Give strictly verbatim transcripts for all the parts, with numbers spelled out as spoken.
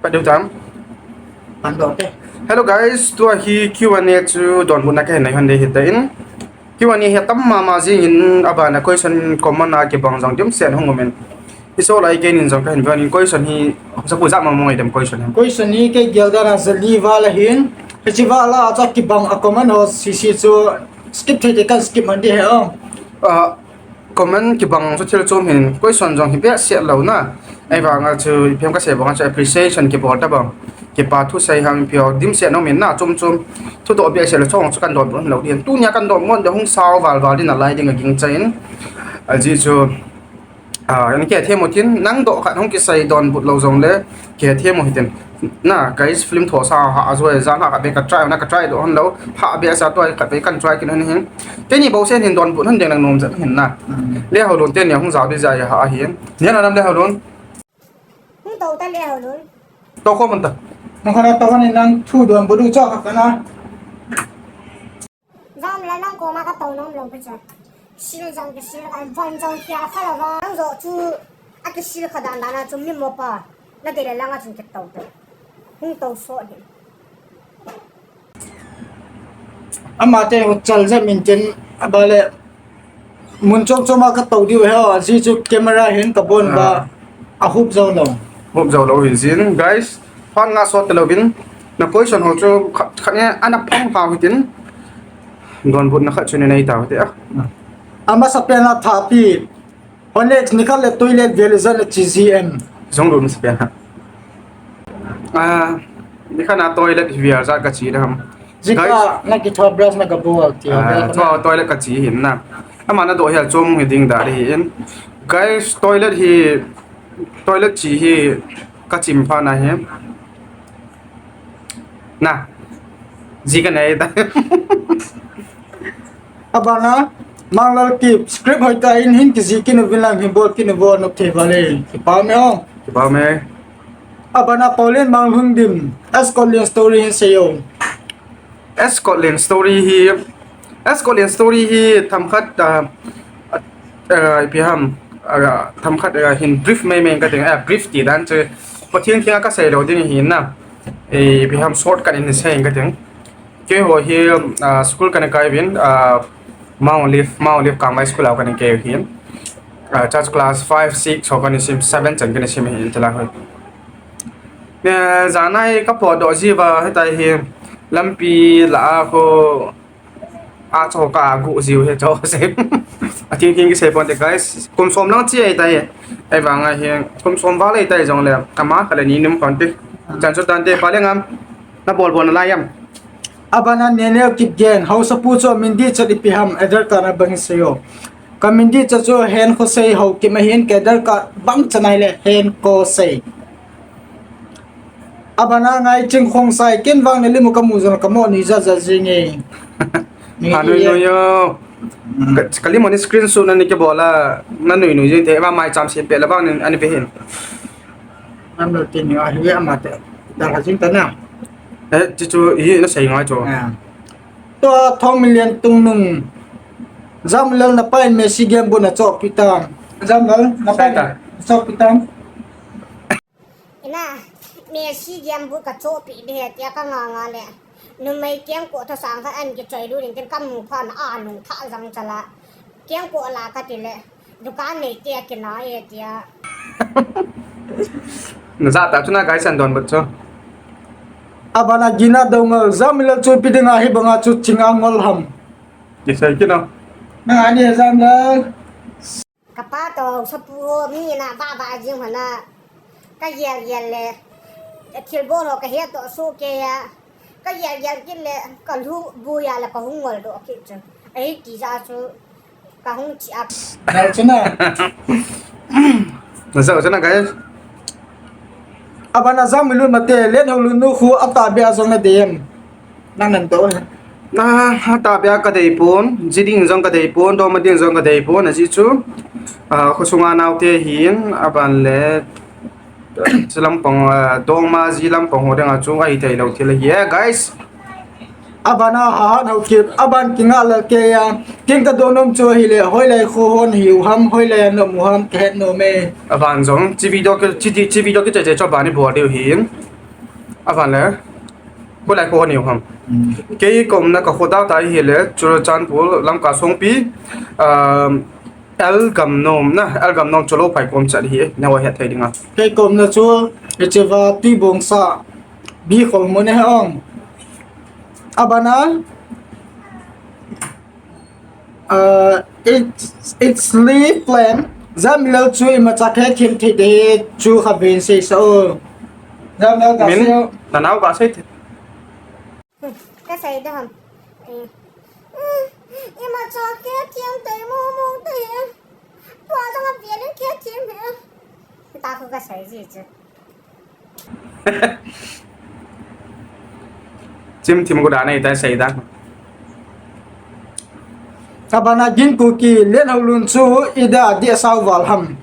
Pat deu tam. Pan do te. Hello guys, tua hi Q and A chu donbutna kahin nei hon ding ahitan. Q and A hi atam mama jingin abana question common a kibang jong dimset hung umin. Hiche lai keinin jong kahin veuvin, question hi jaku ja mama ngai dem question hi. Question hi kei gel dan a jali val ahin. Hiche val a chu kibang a common ho sese chu skip thei te kan skip man ding ahi o. Ah, comment kibang chu thil chom hin, question jong hi behseh lou na. Ahivanga chu ipi ham kasei banga chu appreciation kibol tabang. Kipa thusei ham ipi ho dimset nom in na chom chom. Thudoh behseh lou chong chu kan donbut lou ding. Tunia kan donbut ding hung sao val val ding nalai ding agingchan. Ajeh chu, ah, ani kihethem u tin, nang doh khat hung kisei donbut lou jongle kihethem u hitin. Na, guys, film thosa ha, ajoi jan ha khat beh ka try, na ka try doh hon lou, ha beh sa tua khat beh kan try kit hon hin. Teni bou sen hin donbut hon ding nang nom jat hin na. Mm. Leholun teni hung jao ding jeh a ha hin. Nia na nam Leholun. Hung to ta Leholun. To ko man ta. Nang khana to ni nang thu donbut u cha khat na. Jam la nang koma ka to nom lou pi cha. Sil jong kisil, a van jong kia kha lou va. Nang jo chu a kisil kha dan dan a chu mi mo pa. Na dei le lang a chun kito to. Hung to so ding. Ama te ho chal jam in tin a ba le mun chom chom a ka to diu he, ajeh chu camera hin ka bon ba. Ah. A hup jou lou. Hup jou lou hin jin. Guys, phat nga sot lou bin. Na question ho chu khat, khat nge ana phong pha hitin. Donbutna khat chu nei tau hite a. Amasa pen a thapi. Honex nikhat le toilet vel ijat le chi G M. Jong lut masa pen ha. Ah, nikhat na toilet hi vel ijat ka chi da ham. Jika guys, na kitho brush na ka bol ti. Ah, vel to na. Toilet ka chi hin na. Ama na doh hi a chom hi ding da hi in. Guys, toilet hi, toilet chi hi ka chim pha na hi. Na. Ji ka nei ta. Abana, Manglal Kip, script hoitah in hin kiji kit uvin lang hin bol kit uvo, nop thei vale. Kipa me o. Kipa me. Abana, Pauline Manglhundim, Scotland story hin seiyo. Scotland story hi, Scotland story hi themkhat, ah, ah, ipi ham, ah, themkhat, ah, hin brief mai mai ka ding, ah, brief ti dan chu Pathen kiang a ka sei lou ding hi na. Eh, ipi ham short cut in sei ka ding. Keiho hi, ah, school kana kai uvin, ah, Mount Olive, Mount Olive Kangmai School a kana kai u hin. Ah, church class five, six ho kana sim, seven chan kana sim hin tila hoi. Ne, janai ka potdoh jiuva, hitia hi lampi lah a kho a cho ka gu jiu hi cho se. A thing thing kisei ponte guys. Kum som lang chi ahitai. Ahivanga hi kum som val ahitai jongle ama khat le ni nim ponte. Chan chu tante pa le ngam. Na bol bol na lai am. Abana Neneo Kipgen, Haosapu chu Mindicha ipi ham, Aadhaar card a bang seiyo. Ka Mindicha chu Henkosei Haokip ahin, ka Aadhaar card bang chanai le Henkosei. Abana Ngaiching Khongsai, ken vang na limu ka mu jong ka mo nui ja ja jing e. Nui ha, nui e. Nui yo. Mm. Ka, ka limu ni screenshot na ni ke bola, na nui nui jing te, ba mai cham se pe la bang ni ani pe hin. Nam lo tin yo, hi ama te. Da ha jing ta na. Eh, chu chu, hi na sei ngai chu. Ah. To Thong Million Tungnung. Jamlal na pa in Messi game bu na chop pi tam. Jamlal na pa in chop pi tam. Ina, Messi game bu ka chohpeh ding ahi tia ka ngah ngah le. Numei kengkoh thasang khat ahin kichoi lut in tin ka mu phat na a nung thah jang chala. Kengkoh la ka ti le. Dukan neite a kinai e tia. Na ja ta chu na guys an donbut chu. Abana Gina Doungel, Jamlal chu ipi dinga hibanga chu chinga ngol ham. Kisei kit o. Na ani Jamlal. Ka pa toh Haosapu ho mi na ba ba jing ho na. Ka gel gel le. Thilbol ho ka het toh soh kei a. Ka gel gel kit le ka lhu boi a le ka hung ngol doh kit chu. Ahi ti ja chu ka hung chi a. Nal chu na. Na ja chu na guys. Abana Jamlal mate, Lenhoulun nu khu atahbeh a jong na dei em. Nang nan to. Na, atahbeh a ka dei pon, ji ding jong ka dei pon, dom a ding jong ka dei pon, ajeh chu. Ah, khosunga naote hin, aban le, chi lampang, ah, dom a ji lampang ho dinga chu ahithei lou thil ahi e, guys. Abana Hahat Haokip, aban Kingahlal Keia, ken ka donom chu ahile, hoilai kho hon hiu ham, hoilai a na um u ham, ka het nom e. Aban jong, chi video ki, chi, chi video kichai chai chu aban i bol diu hin. Avan le, kulai ko ni ham. Kei ka umna ka khoda ta hi le, Churachandpur, Lamka Songpi, um, L Gamnom na, L Gamnom Cholophai kom chat hi, na wa het thei dinga. Kei ka umna chu, Echewa Tuibongsa, Bikholmun he ong. Abana, uh, it's, it's Lee Plan. Jamilal chu imacha khe thim thei de chu kha ben sei sa o. Jamilal ka Min, sei o. Na nau ka sei the. Ka sei de ham. Eh. Imacha khe thim thei mo mo de. Tua jang a vialin khe thim he. Ta khu ka sei ji chu. Chim thim ko dan ei ta sei dan. Abana Gin Kuki, Lenhoulun chu ida dia sau val ham.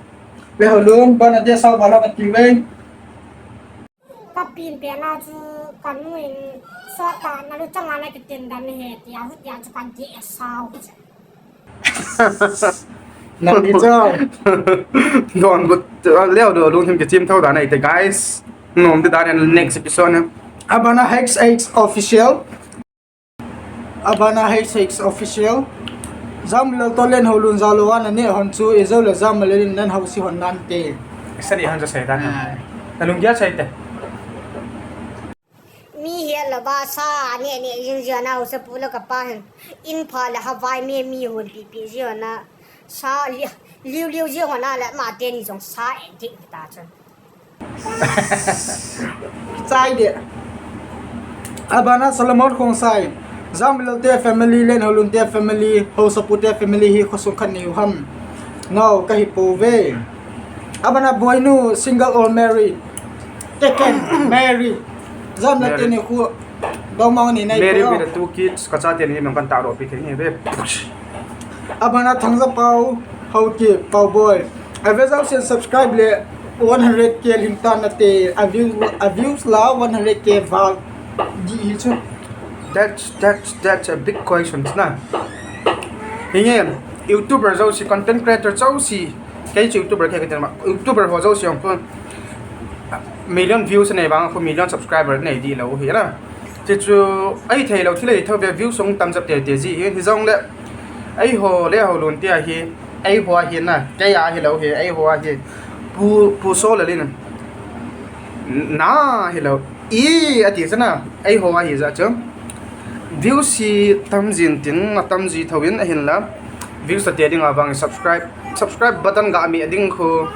Lenhoulun, bana dia sau val ham ati ve. Ka pin pe na chu ka nu in sot ta na lu chang ana kitin dan he ti a hu ti a chu kan dia sau. Nang ni chang. Don but leo do lung him ke chim thau dan ei te guys. Nom de dan next episode na. Abana H H Official. Abana H H Official. Jamilal to Lenhoulun jalo ana ne hon chu e jo le Jamilal in nan hausi hon nan te. Sani hon jo sei dan. Ah. Na lung gel sei te. Mi hi la ba sa ne ne jing jing na hausa pu la ka pa hin. In pha la ha vai me mi hon pi pi jing na. Sa liu liu jing hon na la ma te ni jong sa e dik ta chun. Chai de. Abana Solomon Khongsai. Jamilal te family, Lenhoulun te family, Hausapu te family hi khosung khat ni u ham. No, ka hi po ve. Abana Boinu, single or married. Taken, married. Jamilal te ni khu. Dong mau ni nai. Married with the two kids, ka cha te ni nong kan ta ro pi ke ni ve. Abana Thangja Pau, Haokip, Pau Boy. A ve jao sen subscribe le one hundred K lim tan na te, a view, a views la one hundred K val di hi chu. That's, that's, that's a big question na. Hinge, YouTuber jao si, content creator jao si, kei chu YouTuber kei kei ma, YouTuber ho jao si ong ko million views nei vang ko million subscriber nei di lo hi na. Ti chu, ei thei lo, thi lei tho ve views ong tam jap te te ji hi, hi jong le. Eiho Lenhoulun tia hi, eiho a hi na, kei a hi lo hi, eiho a hi, pu, pu so le lin. Na hi lo, i a ti sa na, eiho a hi ja chu. Views hi tam jin tin, na tam ji tho in a hin la. Views a te ding a vang subscribe, subscribe button ga mi a ding khu.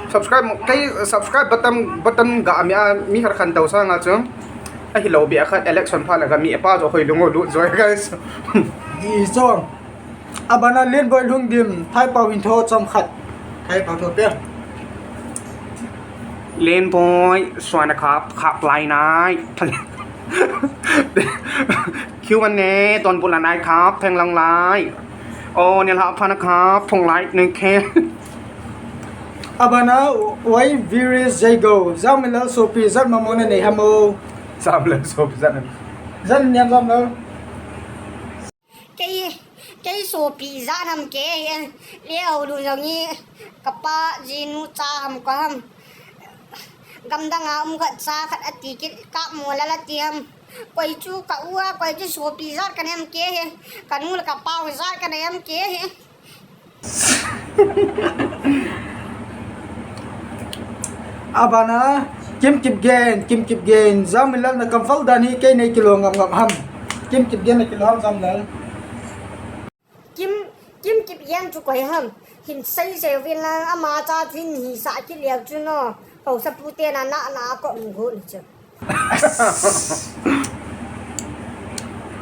Subscribe, kei subscribe button, button ga mi a mi khat khan tau sa nga chu. A hi lo bia khat election pha la ka mi pa jo hoi lungo lut jo guys. Di chong. Abana Lenboi Lhungdim, Thai Pau hin tho chom khat. Thai Pau tho pe. Lenboi, suan khap, khap lai nai. Q and A, ton bu la nai khap, theng lang lai. O, ni la pha na khap, phong lai, ni khe. Abana, wai virus jai go. Jamilal sopi, jat mamona nei hamo. Jamilal sopi, jat na. Jat niam Jamilal. Kei, kei sopi jat nam ke, Lenhoulun jong i, ka pa jinu cha ham ka ham. Gamdang a um khat cha khat a ti kit ka mo la la ti ham. Koi chu ka u a, koi chu sopi jat ka nem ke he. Ka nu le ka pa jat ka nem ke he. Abana, Kim Kipgen, Kim Kipgen, Jamilal na kam fal dan hi kei nei kilo ngam ngam ham. Kim Kipgen na kilo ham Jamilal. Kim, Kim Kipgen chu koi ham. Hin sei sei vin la ama cha thin hi sa ki liak chu no. Hausapu te na na na ko ngu ni chu.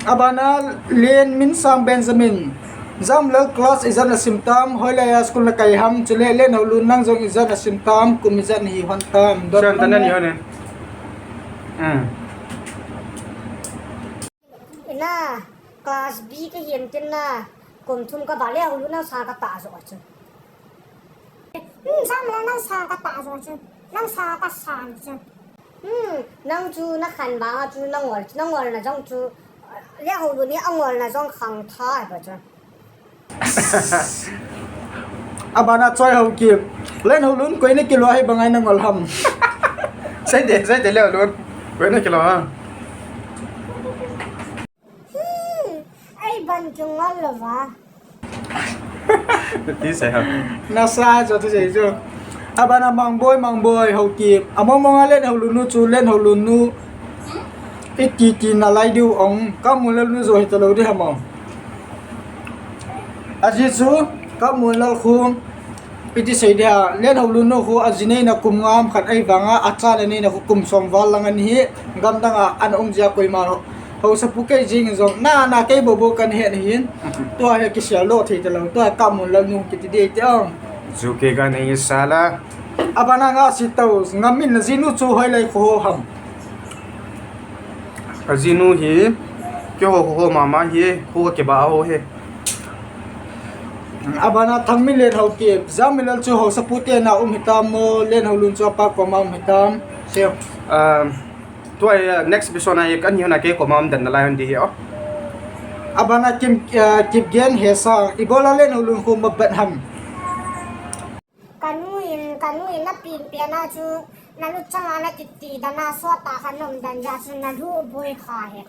Abana Len Minsang Benjamin. Jamilal class ijat na sim tam, hoilai a school na kai ham, chule Lenhoulun nang jong ijat na sim tam, kum ijat na hi hon tam. Dot Sian tan na ni hon e. Hmm. Ina, class B ka hiam tin na, kum thum ka ba Lenhoulun nang sa ka ta jo chu. Hmm, Jamilal nang sa ka ta jo chu. Nang sa ka san chu. Hmm, nang chu na khan ba nga chu na ngol, na ngol na jong chu. Lenhoulun ni a ngol na jong khang tha ba chu. Abana Choi Haokip. Lenhoulun koi na kilo hi bangai na ngol ham. Sai de, sai de Lenhoulun. Koi na kilo ha. Hmm, ai ban kingol lo va. Ti sei ha. Na sa jo ti sei jo. Abana Mangboi, Mangboi, Haokip. Among mong a Lenhoulun nu chu, Lenhoulun nu. Iti ti na lai diu ong. Kammunlal nu jo hita lo di ha mong. Aji chu, Kammunlal khu. Iti sei dia, Lenhoulun nu khu aji neina kum nga ham khat ahivanga, achate neina khu kum som val lang ahi, gamdang a ana um jia koima lo. Haosapu kei jing jong, na, na kei bobo kahin het ahin. Tua hi kisel lo thei talou, tua Kammunlal nu kiti di ti ong. Ju kei kahin sei la. Abana nga si tau, ngam in na jinu chu hoilai kho ham. Ka jinu hi, keiho kho mama hi, kho kiba ho hi. Abana Thangminlen Haokip, Jangminlal chu Haosapu te na um hitam mo, Lenhoulun chu apa koma um hitam. Seo. Um, tua, uh, next episode na kan hi na kei koma um den na lai hon di hi o. Abana Kim, uh, Kipgen Hesang, ibola Lenhoulun khu mabat ham. Kanu in, kanu in na pin pia na chu, na lu changa na titi dana sota kha nom dan ja chu na lu boi kha he.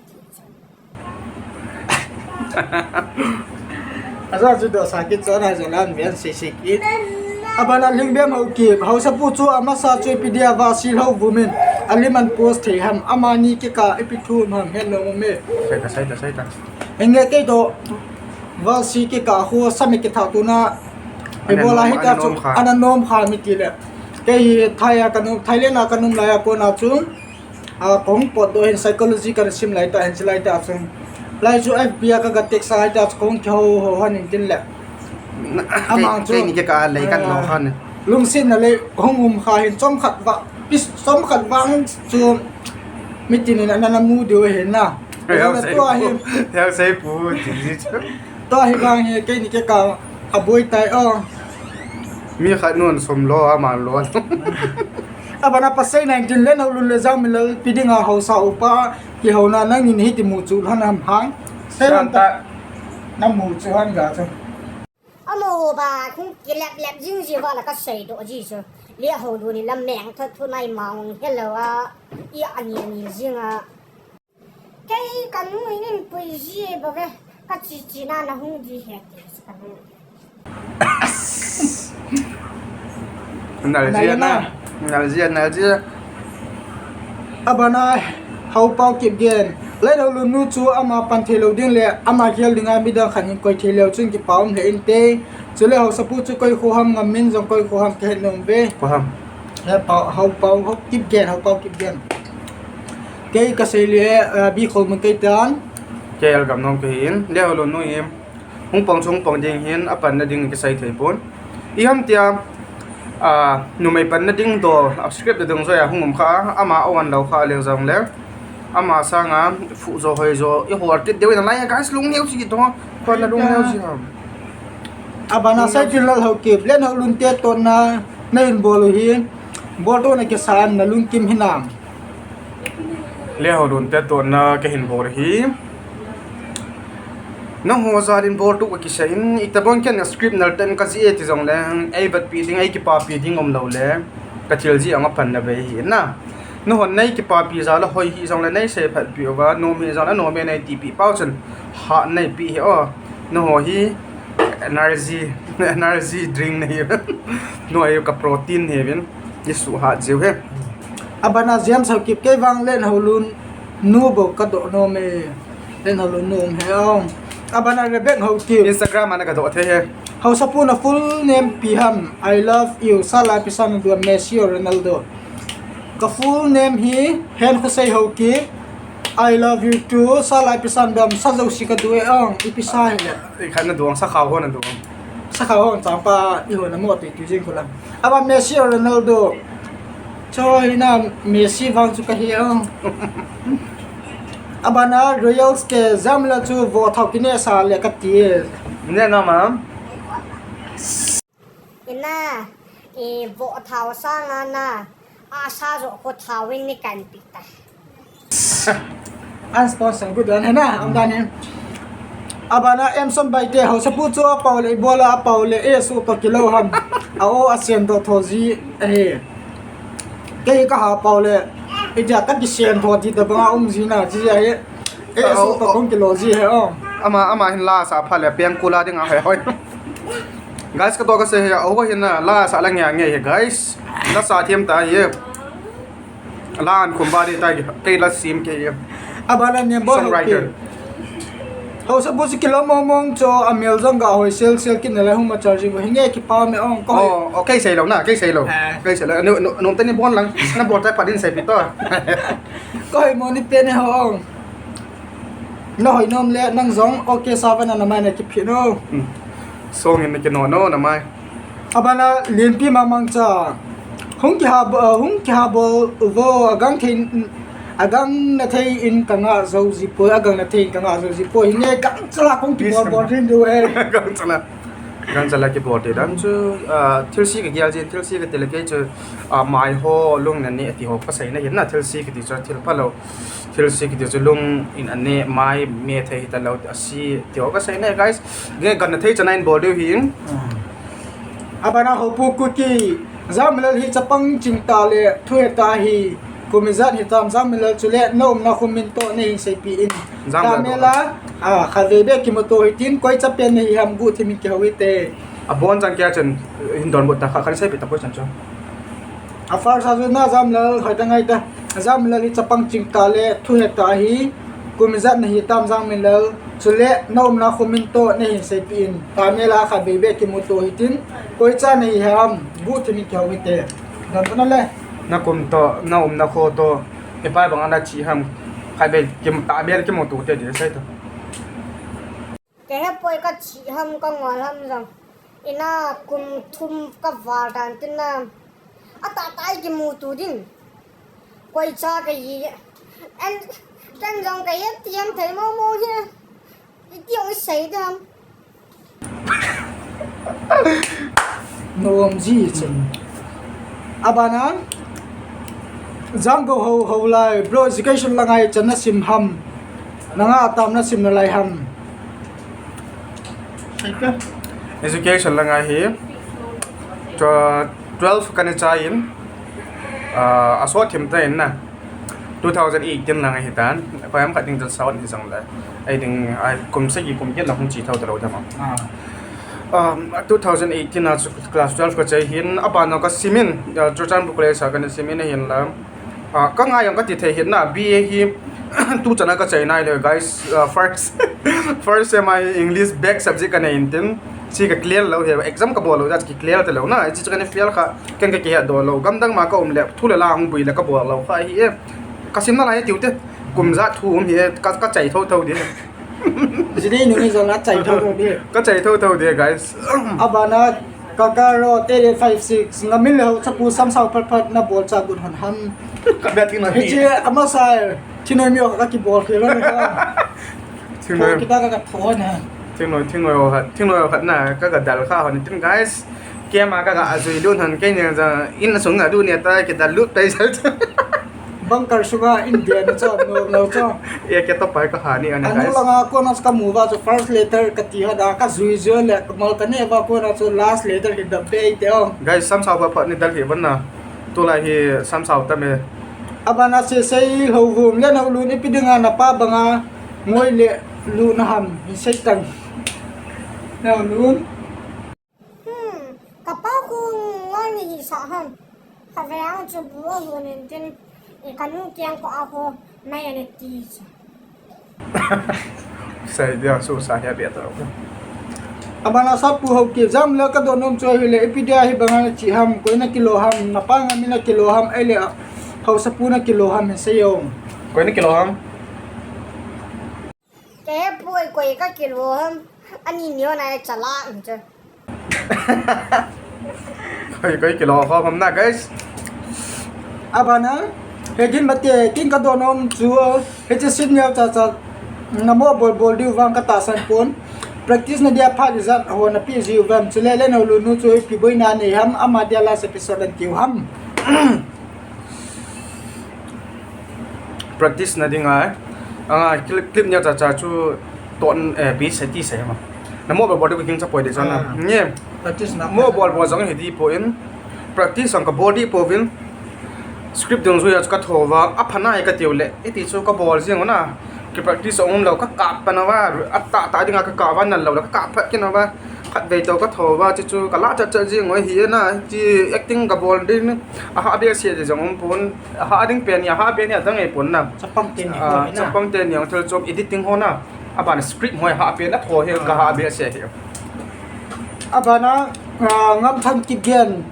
Aja chu do sa kit chana ja lan mian sei sei kit. Abana Lhingbem Haokip, Haosapu chu amasa chu ipi dia Vasi Lhouvum in, alim ahin post thei ham, amani kikah ipi thu ham, het nom um e. Sei ta, sei ta, sei ta. Hinge kei to, Vasi kikah khu, sami kitha tuna, ana ibola nom, hita ana chu, nom kha. Ana nom kha mi ti le. Kei hi Thai a ka nom, Thailand a ka nom lai a kona chu, A, kahung potdoh hin psychology kana sim lai ta, hin chi lai ta chun. Lai chu F B a ka ga text a lai ta chu kahung kiho ho han in tin le. Na, amang kei, chu, kei ni kei ka lei kan lo, ah, han. Lungsetna le hung um kha hin chomkhat va, pis, chomkhat vang chu mitin in ana na mu diu hin na. Heo sei tua pu, hin. Heo sei pu, ti ji chu. Tua hi vang hi, kei ni kei ka, aboi tai o. Mi khat nun som lo, aman lo. Abana pasal nineteen le Lenhoulun le Jangminlal pi dinga haosa upa, kihouna nangni hiti mu chu lhan ham hang. Sei lon ta. Na mu chu han ga chu. Amo ba, kung kilep lep jing ji va la ka sei do ji chu. Lenhoulun ni la meng tho tho nai mang hello a. I ani ani jing a. Kei ka nu in pui ji e bove, ka chi chi na na hung ji he ti ka nu. Nal ji na. Nal ji, nal ji. Abana Haopau Kipgen. Lenhoulun nu chu ama pan thei lo ding le ama khel dinga midang khat hin koi thei leu chun kipa um le inte. Chule Haosapu chu koi kho ham, ngam min jong koi kho ham, ka het nom ve. Kho ham. He Pau, Haopau, Hao Kipgen, Haopau Kipgen. Kei ka sei le, eh, Bikholmun kei tan. Kei L Gamnom ka hin, Lenhoulun nu hi. Hung pang chung pang ding hin, apan na ding kisei thei pon. I ham tia, ah, numei pan na ding do, a script na ding joi a hung um kha, ama awan lo kha leng jong le. Ama sanga, phu jo hoi jo, i hol kit deu in a lai, guys, lung neo si kit to, koi na lung neo si ham. Abana Saitinlal Haokip, Lenhoulun te tona, na hin bol u hi, bol to na kisan, na lungkim hinam. Lenhoulun te tona, ka hin bol hi. Nangho jal in bol to ka kisei in, itobang ken script nal ten ka ji e ti jong le, ei vet pi ding, ei kipa pi ding um lo le, ka thil ji ang a pan na ve hi na. Nahon nei kipapi jal a hoi hi jong le nei seiphat pi uva, nom hi jong le nom e nei tipi pau chun ha nei pi hi o. Naho hi energy, energy drink nei hi. Naho hi ka protein hi vin. I suhat jiu hi. Abana James Haokip kei vang Lenhoulun nu bou ka doh nom e. Lenhoulun nu um he ong. Abana Rebek Haokip. Instagram a na ka doh thei hi. Haosapu na full name ipi ham. I love you. Sa la ipi sa na dua, Messi or Ronaldo. Ka full name hi Henkhousei Haokip. I love you too. Sa la ipi sa na dua, sa jouse ka du e ong. Ipi sa hi le. I khat na du ong, sa khao ho na du ong. Sa khao ho chang pa i ho na mo ti tu jing khu la. Aba Messi or Ronaldo. Cho hi na Messi vang chu ka hi ong. Abana Royals ke jam la chu vo thau kine sa le ka ti. Ne na ma. Ina, i vo thau sanga na, a sa jo ko thau in ni kan pi ta. An sponsor good dan na, am dan ni. Abana Emson Baite, Haosapu chu a pau le, i bola a pau le, e su to kilo ham. A o a sen to tho ji, e. Kei ka ha pau le. Ija ka kisen tho ti tabang a um jina, chi ja he. Eh, ah, so oh, pa oh. Kong kilo ji he, oh. Ama, ama hin la sa pha le, peng kula ding a he, hoi. Guys, ka to ka se he, oh, hin na, la sa la nge nge he, guys. La sa thiam ta he. La an khum ba di ta he, kei la sim ke he. Abana nem bo. Songwriter. Ho sa bo si kilo mong mong cho, a mel jong ga hoi sel sel kin na le hung ma charge bo. Hinge ki pa me ong ko. Oh, oh, kei sei lo na, kei sei lo. Ah. Kei sei lo. Nu, nu, nu tani bon lang. Na bol ta pa din sei pi to. Ko hoi mo ni pe ne ho ong. Na hoi nom le nang jong, okay, sa va na na mai na ki phi no. Hmm. Song in na ki no no na mai. Abana lienpi mamang cha. Hung kiha bo, uh, hung kiha bol vo agang thei, agang na thei in ka nga zo ji poi, agang na thei in ka nga zo ji poi. Hinge gang chala kong kibol bol rin du e. Gang chala. Gang chala kibol te dan chu, ah, thil si ka gial jin, thil si ka tele kei chu, ah, mai ho lung na ne ti ho ka sei na hin na thil si ka ti chu thil pha lo. Thil si kiti chu lung in a ne mai me thei hita lo a si ti ho ka sei ne, guys. Nge gan na thei chana in bol diu hin. Abana ho pu ku ki. Jamilal hi chapang ching ta le thu he ta hi. Kum ijat hi tam Jamilal chu le na um na khum min to ne hin sei pi in. Jamilal ta me la, a kha ve be ki mo to hi tin koi cha pen ne hi ham gu thi min ki ho hi te. A bon chang kia chen hin don bot ta kha khan sei pi ta koi chan chu. A first a chu na Jamilal hoi ta ngai ta. Jamilal hi chapang ching ta le thu he ta hi. Kum ijat na hi tam Jamilal. Chu le na um na khum min to ne hin sei pi in. Ta me la kha be be ki mo to hi tin. Koi cha na hi ham. Bu thi min ki ho hi te. Don to na le. Na kum to, na um na kho to. He pai bang ana chi ham. Kha be ki mo ta be ki mo to te di sei to. Ke he poi ka chi ham ka ngol ham jong. Ina kum thum ka val dan tin na. A ta tai ki mu tu din. Koi cha ka yi. En, ken jong ka yet tiam thei mo mo hi. I ti ong i sei dam. Nuam ji chen. Abana. Jang go ho ho lai. Bro, education la ngai chan na sim ham. Na nga tam na sim na lai ham. Education la ngai hi. Tw-, twelve ka ni cha in. Ah, a sot thim ta in na. Two thousand eighteen lang ahi tan. Koi am khat ding jalsa hon hi jong le. Ai ding, ai kum sagi kum get la hung chi thou ta lo ta ma. Ah. Um, two thousand eighteen a chu class twelve ka chai hin, abana ka sim in, uh, Churachandpur College a ka na sim in ahin la. Ah, ka ngai jong ka ti thei hin na, B A hi tu chana ka chai nai le, guys. Ah, first, first sem a English back subject ka nei in tin, chi ka clear lo he, exam ka bol lo, jat ki clear ta lo na, chi chu ka ni fail kha, ken ka kihet do lo, gamdang ma ka um le, thu le la hung bui le ka bol lo kha hi e, ka sim na lai tiu te, kum ja thu um hi e, ka, ka chai tho tho di. Jini nungi jong na chai tho tho di. Ka chai tho tho di, guys. Abana, Kakaro, te de five six, nga min le ho chapu samsau phat phat na bol cha gun hon ham. Ka bia ting na hi. Hiche, ama sai, thinoi mi ho ka kibol khel na ka. Thinoi. Ho kita ka ka tho na. Thinoi, thinoi ho khat, thinoi ho khat na, ka ka dal kha hon tin, guys. Kema ka ka ajui lut hon, kei ne ja, in sung a du ne ta, ki dal lut tai sal. Bunker sunga India na chu, no, no chu. E ke to pai ka ha ni ani, guys. Anu langa kona chu ka mu va chu first letter ka ti ha da, ka jui jui le ka mal ka ne va kona chu last letter hi da be te o. Guys, samsau phat phat ni dal hi ban na. Tulai hi samsau ta me. Abana se sei ho vum le no lu ni pi dinga na pa banga ngoi le lu na ham hi sei tang. No lu. Hmm, ka pa khu ngol ni hi sa ham. Ka ve ang chu bu a bu nin tin, i ka nu kiang ko a ho, mai ane ti cha. Sai dia su sa hia bia ta. Abana sa pu ho ki jam le ka do nom chu hi le, ipi dia hi bang ane chi ham, koi na kilo ham, na pa nga mi na kilo ham, ai le a, ho sa pu na kilo ham, he sei yo. Koi na kilo ham? Ke poi koi ka kilo ham, ani nio na chala nche. Koi, koi kilo ham na, guys. Abana, he din mate, kin ka do nom chu, he che sin neo cha cha, na mo bol bol diu vang ka ta san pon. Practice na dia phat izan, ho na pi jiu vam, chule le no lu nu chu, pi boi na nei ham, ama dia last episode an tiu ham. Practice na ding ai. Anga clip, clip nia cha cha chu ton, eh, beat se ti se ma. Na mo bol bol de king cha poi de cha na. Ah. Nge. Practice na. Mo bol bol jong hi di po in. Practice ang ka body po vin. Script dungjuiya chu ka thouva, apha nai ka tiu le, iti chu ka bol jing u na. Ki practice um lou, ka kap pan uva, atah tah dinga ka kap uva, nal lou le ka kap phat kit uva. Khatvei toh ka thouva, chu chu ka la chat chat jing u ahi na, chi acting ka bol ding, aha behseh ding jong um pon, aha ding pen hi, aha pen hi, adang ei pon na. Chapang teni Ah, ho na. Chapang teni jong thil chom editing ho na. Abana script hoi ha pen a tho hi ka ha behseh hi. Abana, ah, Ngamthan Kipgen.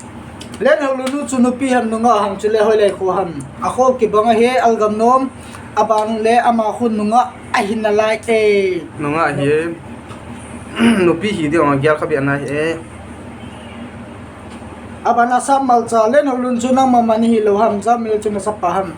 Lenhoulun nu chu nupi ham nungah ham chule hoilai kho ham. Akho kibang ahi, algam nom. Abang le ama khu nungah ahi nalai e. Nungah ahi. Nupi hi ding ong gel kha bia na hi. Abana Sam Malcha, Lenhoulun chu nangma mani hilou ham, Jammil chu nasapa ham.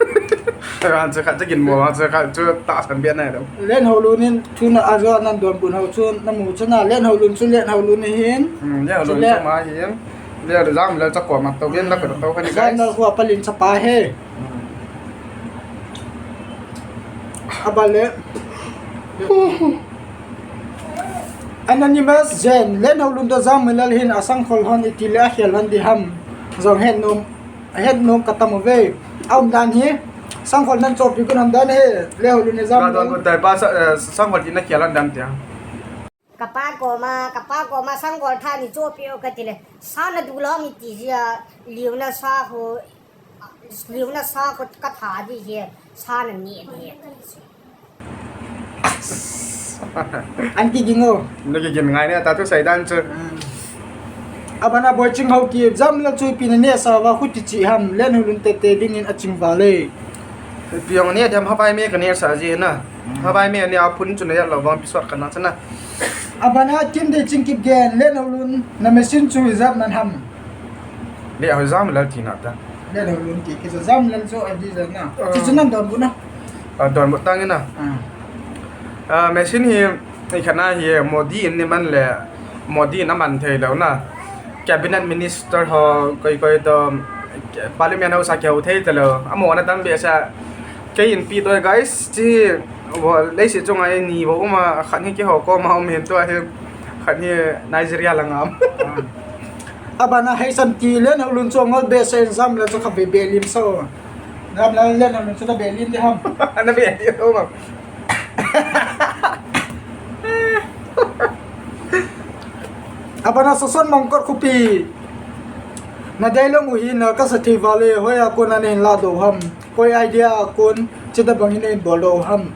Ran chu khat chu kin mo, chu khat chu tahsan bia nai dam. Lenhoulun in thuna ajo nan donbut ho chu namu chu na, Lenhoulun chu Lenhoulun ahin. Hmm, Lenhoulun chule chu ama hin. Len Jammil chu koma to bin la ko to kani guys. Jammil khu apalin chapa he. Hmm. Abale. Anonymous Jen, Lenhoulun toh Jammil hin asangkhol hon iti le akhel hon ding ham. Jong het nom, het nom ka tam uve. Aum dan hi, sangkhol nan chohpeh gon ham dan hi, Lenhoulun le Jammil. Ka don tai pa sa, eh, sangkhol tina khel hon dan tia. Kapa koma, kapa koma sangkhol tha ni chohpeh o kati le. Sa nadu lou mi ti jia, liuna sa ho, liuna sa ho ka tha ding hi, sa nani ding hi. An kiging o. Na kigin ngai ne, ta thu seidan chu. Hmm. Abana Boiching Haokip, Jammil chu ipi na nehsa uva, khuti chi ham, Lenhoulun tete dingin aching vale. Ipi ong ne dem, Havai me ka nehsa ji na. Hmm. Havai me ne aphun chu ne lou vang episode kana chana. Abana Kimdeiching Kipgen, Lenhoulun na machine chu ijat man ham. Lenhoulun Jammil tina ta. Lenhoulun ti, kisa Jammil chu adi jat na. Ah. Chu chu nan donbut na. Ah, donbut tang ina. Ah. Ah, machine hi, i khana hi, Modi in ni man le, Modi in aman thei lou na. Cabinet minister ho, koi koi toh, parliament ho sa kihou thei talou. Amo na tam behseh. Kei in pi toh guys, chi, wo, leiset chunga ni wo uma, khat hi keiho koma um hin tua hi, khat hi Nigeria langa um. Ah. Abana Heisamti, Lenhoulun chu ngol behseh in Jammil chu khatvei belim sa o. Jammil Lenhoulun chu na belim ding ham. Na belim ding ham. Abana Soson Mongkot Khopi. Na dialogue u hi na kasa thei vale, hoiya kona nahin ladoh u ham. Koi idea a kon, chuti bangin nahin boldoh u ham.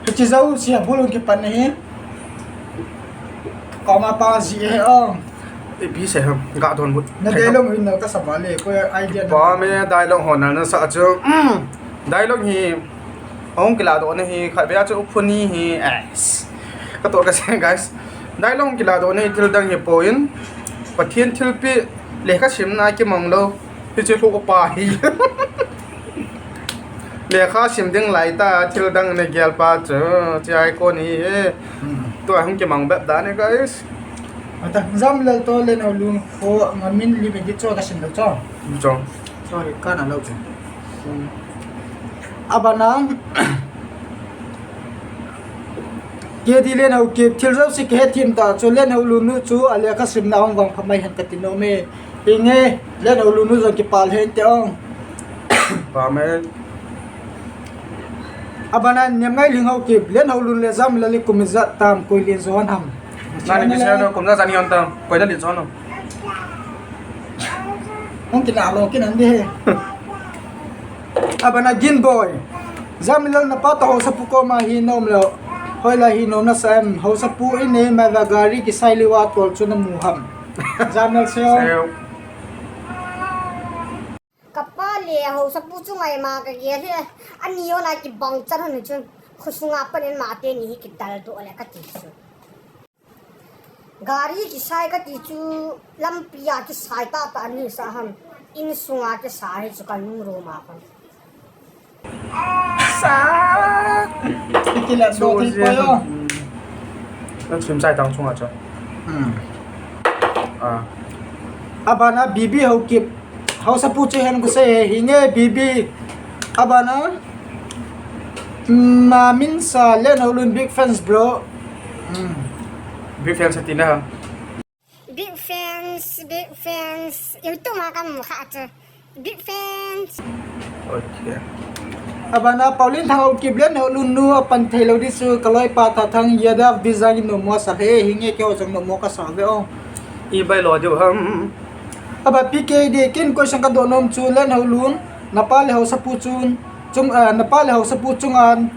Hiche jouse a bul hung kipan ahi. Koma pa ji he ong. Ipi sei ham, ga donbut. Na dialogue u hi na kasa vale, koi idea na. Pa me dialogue ho na nasa chu. Dialogue hi, hung kiladoh na hi, khatvei a chu uphuni hi, es. Ka toh ka sei, guys. Dialogue hung kiladoh na hi thil dang hi poi. Pathen thilpeh, lekha simna kimang lou. Hiche lhu pa hi. Lekha sim ding lai ta, thil dang na gel pa chu, chi ai kon hi. Hmm. Tua hung kimang bep dan e, guys. Ata, Jammil toh Lenhoulun kho ngamin lim edit chu ka sim lou chu. Chu. Sorry, kana lou chu. Abana, K D Lenhaokip, thil jouse kahe thim ta chu, Lenhoulun nu chu alekha simna hung vang pha mai hen kati nom e. Hinge, Lenhoulun nu jong kipah hen te ong. Pha mai. Abana Nemngailhing Haokip, Lenhoulun le Jammil le kum ijat tam, koi lin jo hon ham. Nani kisa no kum ijat ni hon tam, koi na lin jo hon ham. Hung kina lo kina ding he. Abana Ginboi. Jammil na pa toh Haosapu koma hi nom lou. Hoilai hi nom nasa em. Haosapu in nei mai va gari kisai liu a tol chu namu ham. Jammil seo. Seo. Kapa le Haosapu chu ngaima kagel e. Ani jong a kibang chan hon chun. Khosunga panin ama teni hi kidaldoh le kati chu. Gari kisai kati chu lampi a kisai tahtah nisa ham, insunga kisai hi chu kalungruma kon. Sa. Kila so thei poi o. Nang sim sai tang chunga chu. Hmm. Ah. Abana B B Haokip. Haosapu chu hen kasei e, hinge B B. Abana, mm, Maminsa, Lenhoulun big fans, bro. Mm. Big fans ati na ha. Big fans, big fans. YouTube ma kamu kha chu. Big fans. Okay. Abana Pauline Thang Haokip le Haolun nu apan thei lou di chu ka loipa Thathang Yadav Bizang in nomo sa he hinge keiho jong nomo ka sa ve o. I bai lo diu ham. Aba P K D kin koi sang ka do nom chu Len Haolun napa le Haosapu chun chung, ah, napa le Haosapu chunga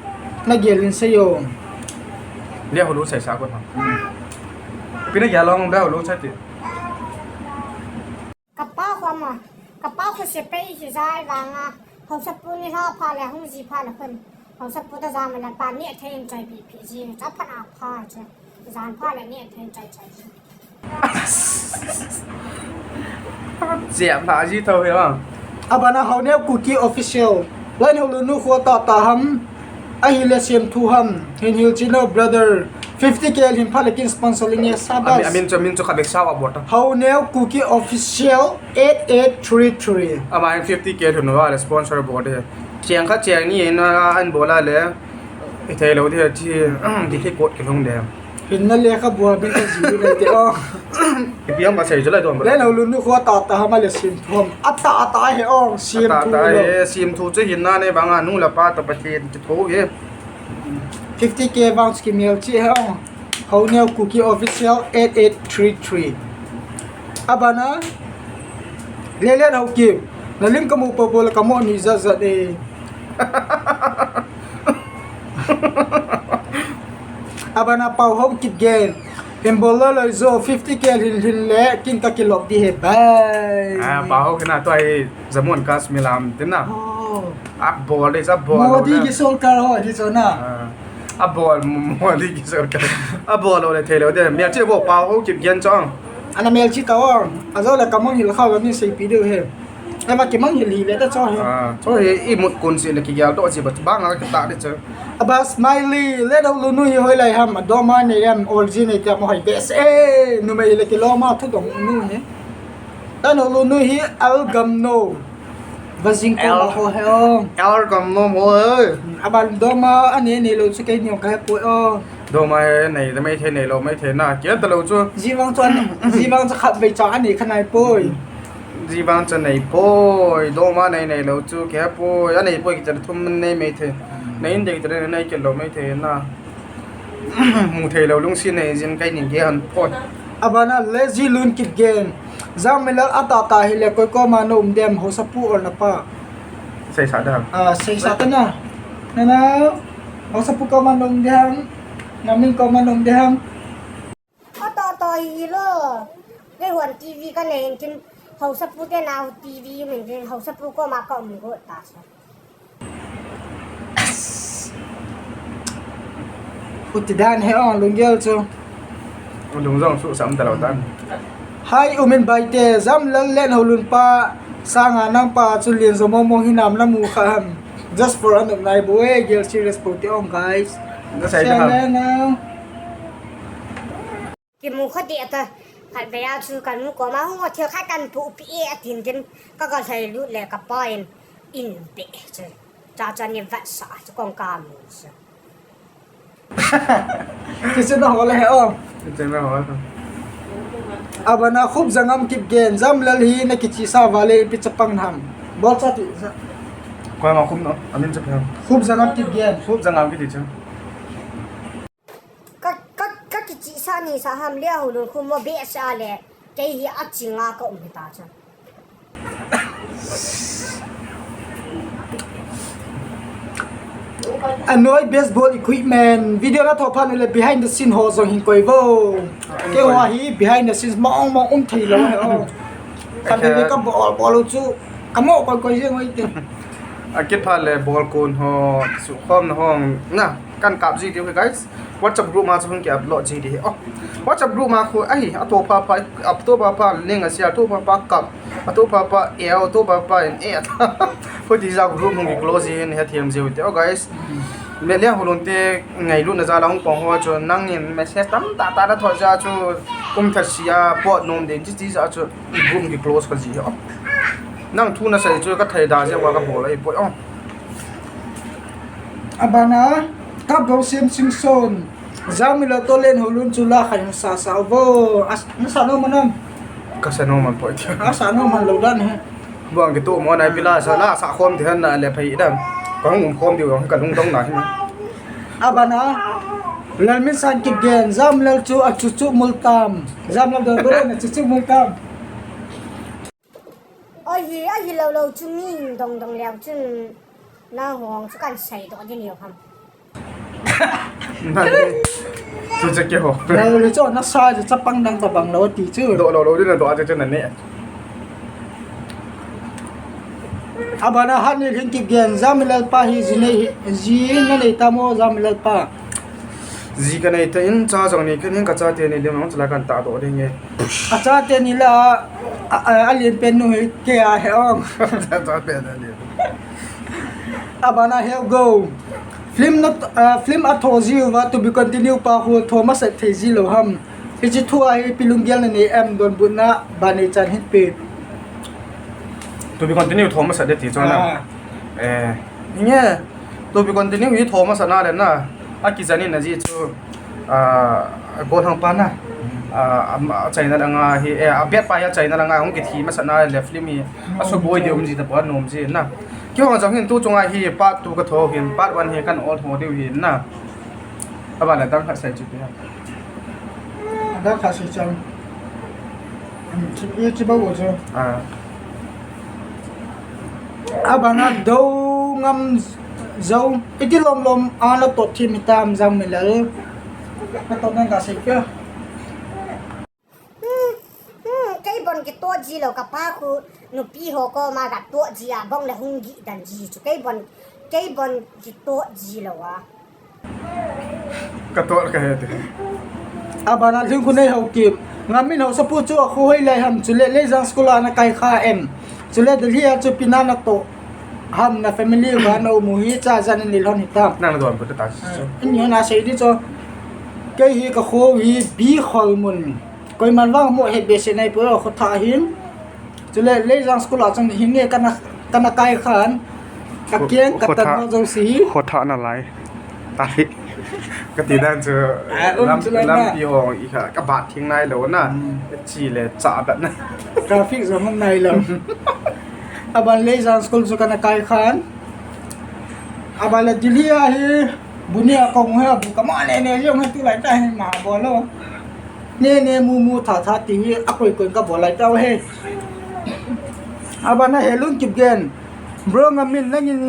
na gel in sei o. Le Haolun sei sa ko ha. Pi na gel long le Haolun sa ti. Kapa khu ama, kapa khu sepai hi jai vanga, Haosapu ni lha pha le hung ji pha le khun, Haosapu ta jam le pa ni thei in chai bi phi ji, cha pha na pha che, jan pha le ni thei in chai chai ji. Jam pha ji tho he ma. Abana Haoneo Kuki Official. Len Haolun nu khu tata ham. Ahile Semthu ham. Hin hil chino brother. Fifty K hin pha le kin sponsor inge sabas. Amin, amin chu, amin chu kha bek sao a bota. Haoneo Kuki Official eight eight three three. Ama hin fifty K hin va le sponsor bota. Chiang kha chiang ni na an bola le. I thei lou di chi di ki kot ki lhung de. Hinna le kha bua bi ka ji le te o. Ipi ham ka sei chu lai dom. Len Haolun nu khu tata ham le Semthu ham. Ata ata he o Semthu. Ata ata he Semthu chu hinna ne banga nu la pa to Pathen chu tho he. Fifty K vang chu kimel chi he o. Haoneo Kuki Official eight eight three three. Abana Lelen Haokip. Na lim ka mu po po le ka mo ni zat zat e. Abana Pau Haokip gen. Hin bol loi loi jo fifty K hin hin le kin ka kilop di he bai. Ah, Pau Haokip na to ai Jammu and Kashmir lam tin na. Oh. A bol de sa bol. Modi ki sorkar ho di so na. Ah. A bol Modi ki sorkar. A bol lou le thei lou de. Mel chi bo Pau Haokip gen chong. Ana mel chi ta o. A jo le ka mong hil kha ba mi sei pi de he. Ema kimang hil hi le ta cho he. Ah, cho he i mut kun si le kigel to si ba bang a kita de cho. Aba Smiley le Haolun nu hi hoilai ham, doma nei am, origin nei te mo hoi bes. Eh, numei le kiloma thu dong nu he. Len Haolun nu hi Al Gamno. Vazing ko Al- ma ho he o. Al Gamno mo he. Aba doma anei nei lou chu kei ni ka he poi o. Doma he nei da mai the nei lou mai the na. Kia ta lou chu. Ji vang chu an, ji vang chu khat vei cha anei kha nai poi. Ji vang cha nei poi, doma nei nei lou chu kei poi, anei poi ki cha thum nei mai the. Nei in de ki cha nei kei lou mai the na. Mu thei lou lungsi nei jin kai ni ge han poi. Abana Lazy Lun Kipgen. Jam Milal ata ta hi le koi koma na um dem Haosapu or na pa. Sei sa da. Ah, sei sa ta na. Na na. Haosapu koma na um dem. Na min koma na um dem. Ato to hi lo. Kei hon T V ka nei in kin Haosapu te na T V min kin Haosapu koma ka um go ta sa. Uti dan he ong lunggel chu. Lung jong su sam ta lo dan. Hai umin bai te jam lal len ho lun pa sanga nang pa chu lien zo mong mong hinam na mu kha ham. Just for anop nai bo e gel serious po te ong guys. Na sai da ham. Kimu kha ti ata khat vei a chu kan mu koma hung thil khat kan pu pi e atin tin ka ka hlai lut le ka pa in in pe chu. Cha cha ni vat sa chu kong ka mu chu. Ti chu na ho le he o. Ti chu na ho. Abana Khup Jangam Kipgen jam lal hi na kichi sa vale ipi chapang nam. Bol cha ti sa. Koi ma Khup no, amin cha pha. Khup Jangam Kipgen. Khup Jangam kiti chu. Ka, ka, ka kichi sa ni sa ham le ho lun khu mo be sa le. Kei hi a chinga ka um ta chu. Anoi baseball equipment. Video la tho phan le behind the scene ho jong hin koi vo. Kei ho hi behind the scenes mong mong um thei lo he o. Ka be ka bol bol chu ka mo koi koi jeng oi te. A kit pha le bol kun ho su khom na hong na kan kap ji ti guys. WhatsApp group ma chu hung ki upload ji di. Oh. WhatsApp group ma khu ahi a to pha pha a to pha pha ning a sia to pha pha kap a to pha pha el to pha pha in e. Khu ti ja group hung ki close ji ni ha thiam ji u te. Oh guys. Me le ho lun te ngai lu na ja la hung pong ho chu nang in message tam ta ta na tho ja chu kum tha sia pot nom de ji ti ja chu group ki close ka ji. Oh. Nang thu na sai chu ka thei da je wa ka bol ai poi. Oh. Abana, ka bo sim sing son. Jami lo to len ho lun chu la khan sa sa vo. As, na sa no manam. Ka sa no man poi. A sa no man lo dan he. Bang kitoh mo nai pila sa la sa khom ti han na le phai da. Ka hung um khom diu ka lungdong na hin. Abana, Lalminsan Kipgen, Jamlal chu achuchu multam. Jamlal don bere na chuchu multam. Ahi, ahi lou lou chu mi dong dong leu chun na hong chu kan sei doh ding leu ham. Nani. Chu che ke ho. Lou lou chu na sa chu chapang dang tabang lou ti chu. Doh lou lou din na doh a chu chu na ne. Abana Hanilhing Kipgen, Jamlal pa hi ji nei hi, ji na nei tamo Jamlal pa. Ji ka nei ta in cha jong nei ka ning ka chate nei lim hong chala kan ta doh ding e. A chate ni la a, a, a lien pen nu hi ke a he ong. Cha pen a lien. Abana he go. Film na, a, film a tho ji uva to be continue pa khu tho masat thei ji lou ham. Hichi thu a hi pi lunggel na nei em donbutna ba nei chan hin pe. To be continue tho masat de ti chon na. Ah. Eh, nge, to be continue hi tho masat na le na. A kijanin na ji chu, ah, a gollhang pa na. Ah, a, a China langa hi, eh, a bet pa hi a China langa hung kithi masat na le film hi. A suboi di um ji ta pa nom ji na. Kihong jong hin tu chunga hi part two ka tho hin, part one hi kan ol tho diu hin na. Abana dang khat sei chu pi ha. Dang khat sei chang. Hmm, chi, ye chi ba wo chu. Ah. Abana do ngam zo. Iti lom lom a na tot thi mi tam Jamlal. Na tot nang ka sei kya. Hmm, hmm, kei bon kitoh ji lou ka pa khu nupi ho koma katoh ji a bong le hung gih dan ji chu kei bon, kei bon kitoh ji lou a. Katoh ka he te. Abana Lhingkhunei Haokip. Ngamin Haosapu chu a khu hoi lai ham chule Leijang school a na kai kha em. Chule Delhi a chu pi na na toh ham na family va na um u hi cha jan in lhon hitam. Nang na don pu ta ta. Ni na sei di chu. Kei hi ka khu hi Bikholmun. Koiman vang mo he be se nai po kho tha hin. Chule Leijang school a chang hin nge kana, kana kai khan. Ka keng ka tan ho jong si hi. Kho tha na lai. Ta hi. Ka ti dan chu. Ah, um, lam, chu lai lam na. Pi ho i kha ka bat thing nai lou na. Hmm. Chi le cha bat na. Traffic jong hung nai lou. Aban Leijang school chu kana kai khan. Aban le Delhi a hi. Bu ni a kong he, bu kama ne ne jong he tu lai ta he ma bol lou. Ne ne mu mu tha tha ti hi a koi koi ka bol lai ta he. Abana Helun Kipgen. Bro ngamin nangin,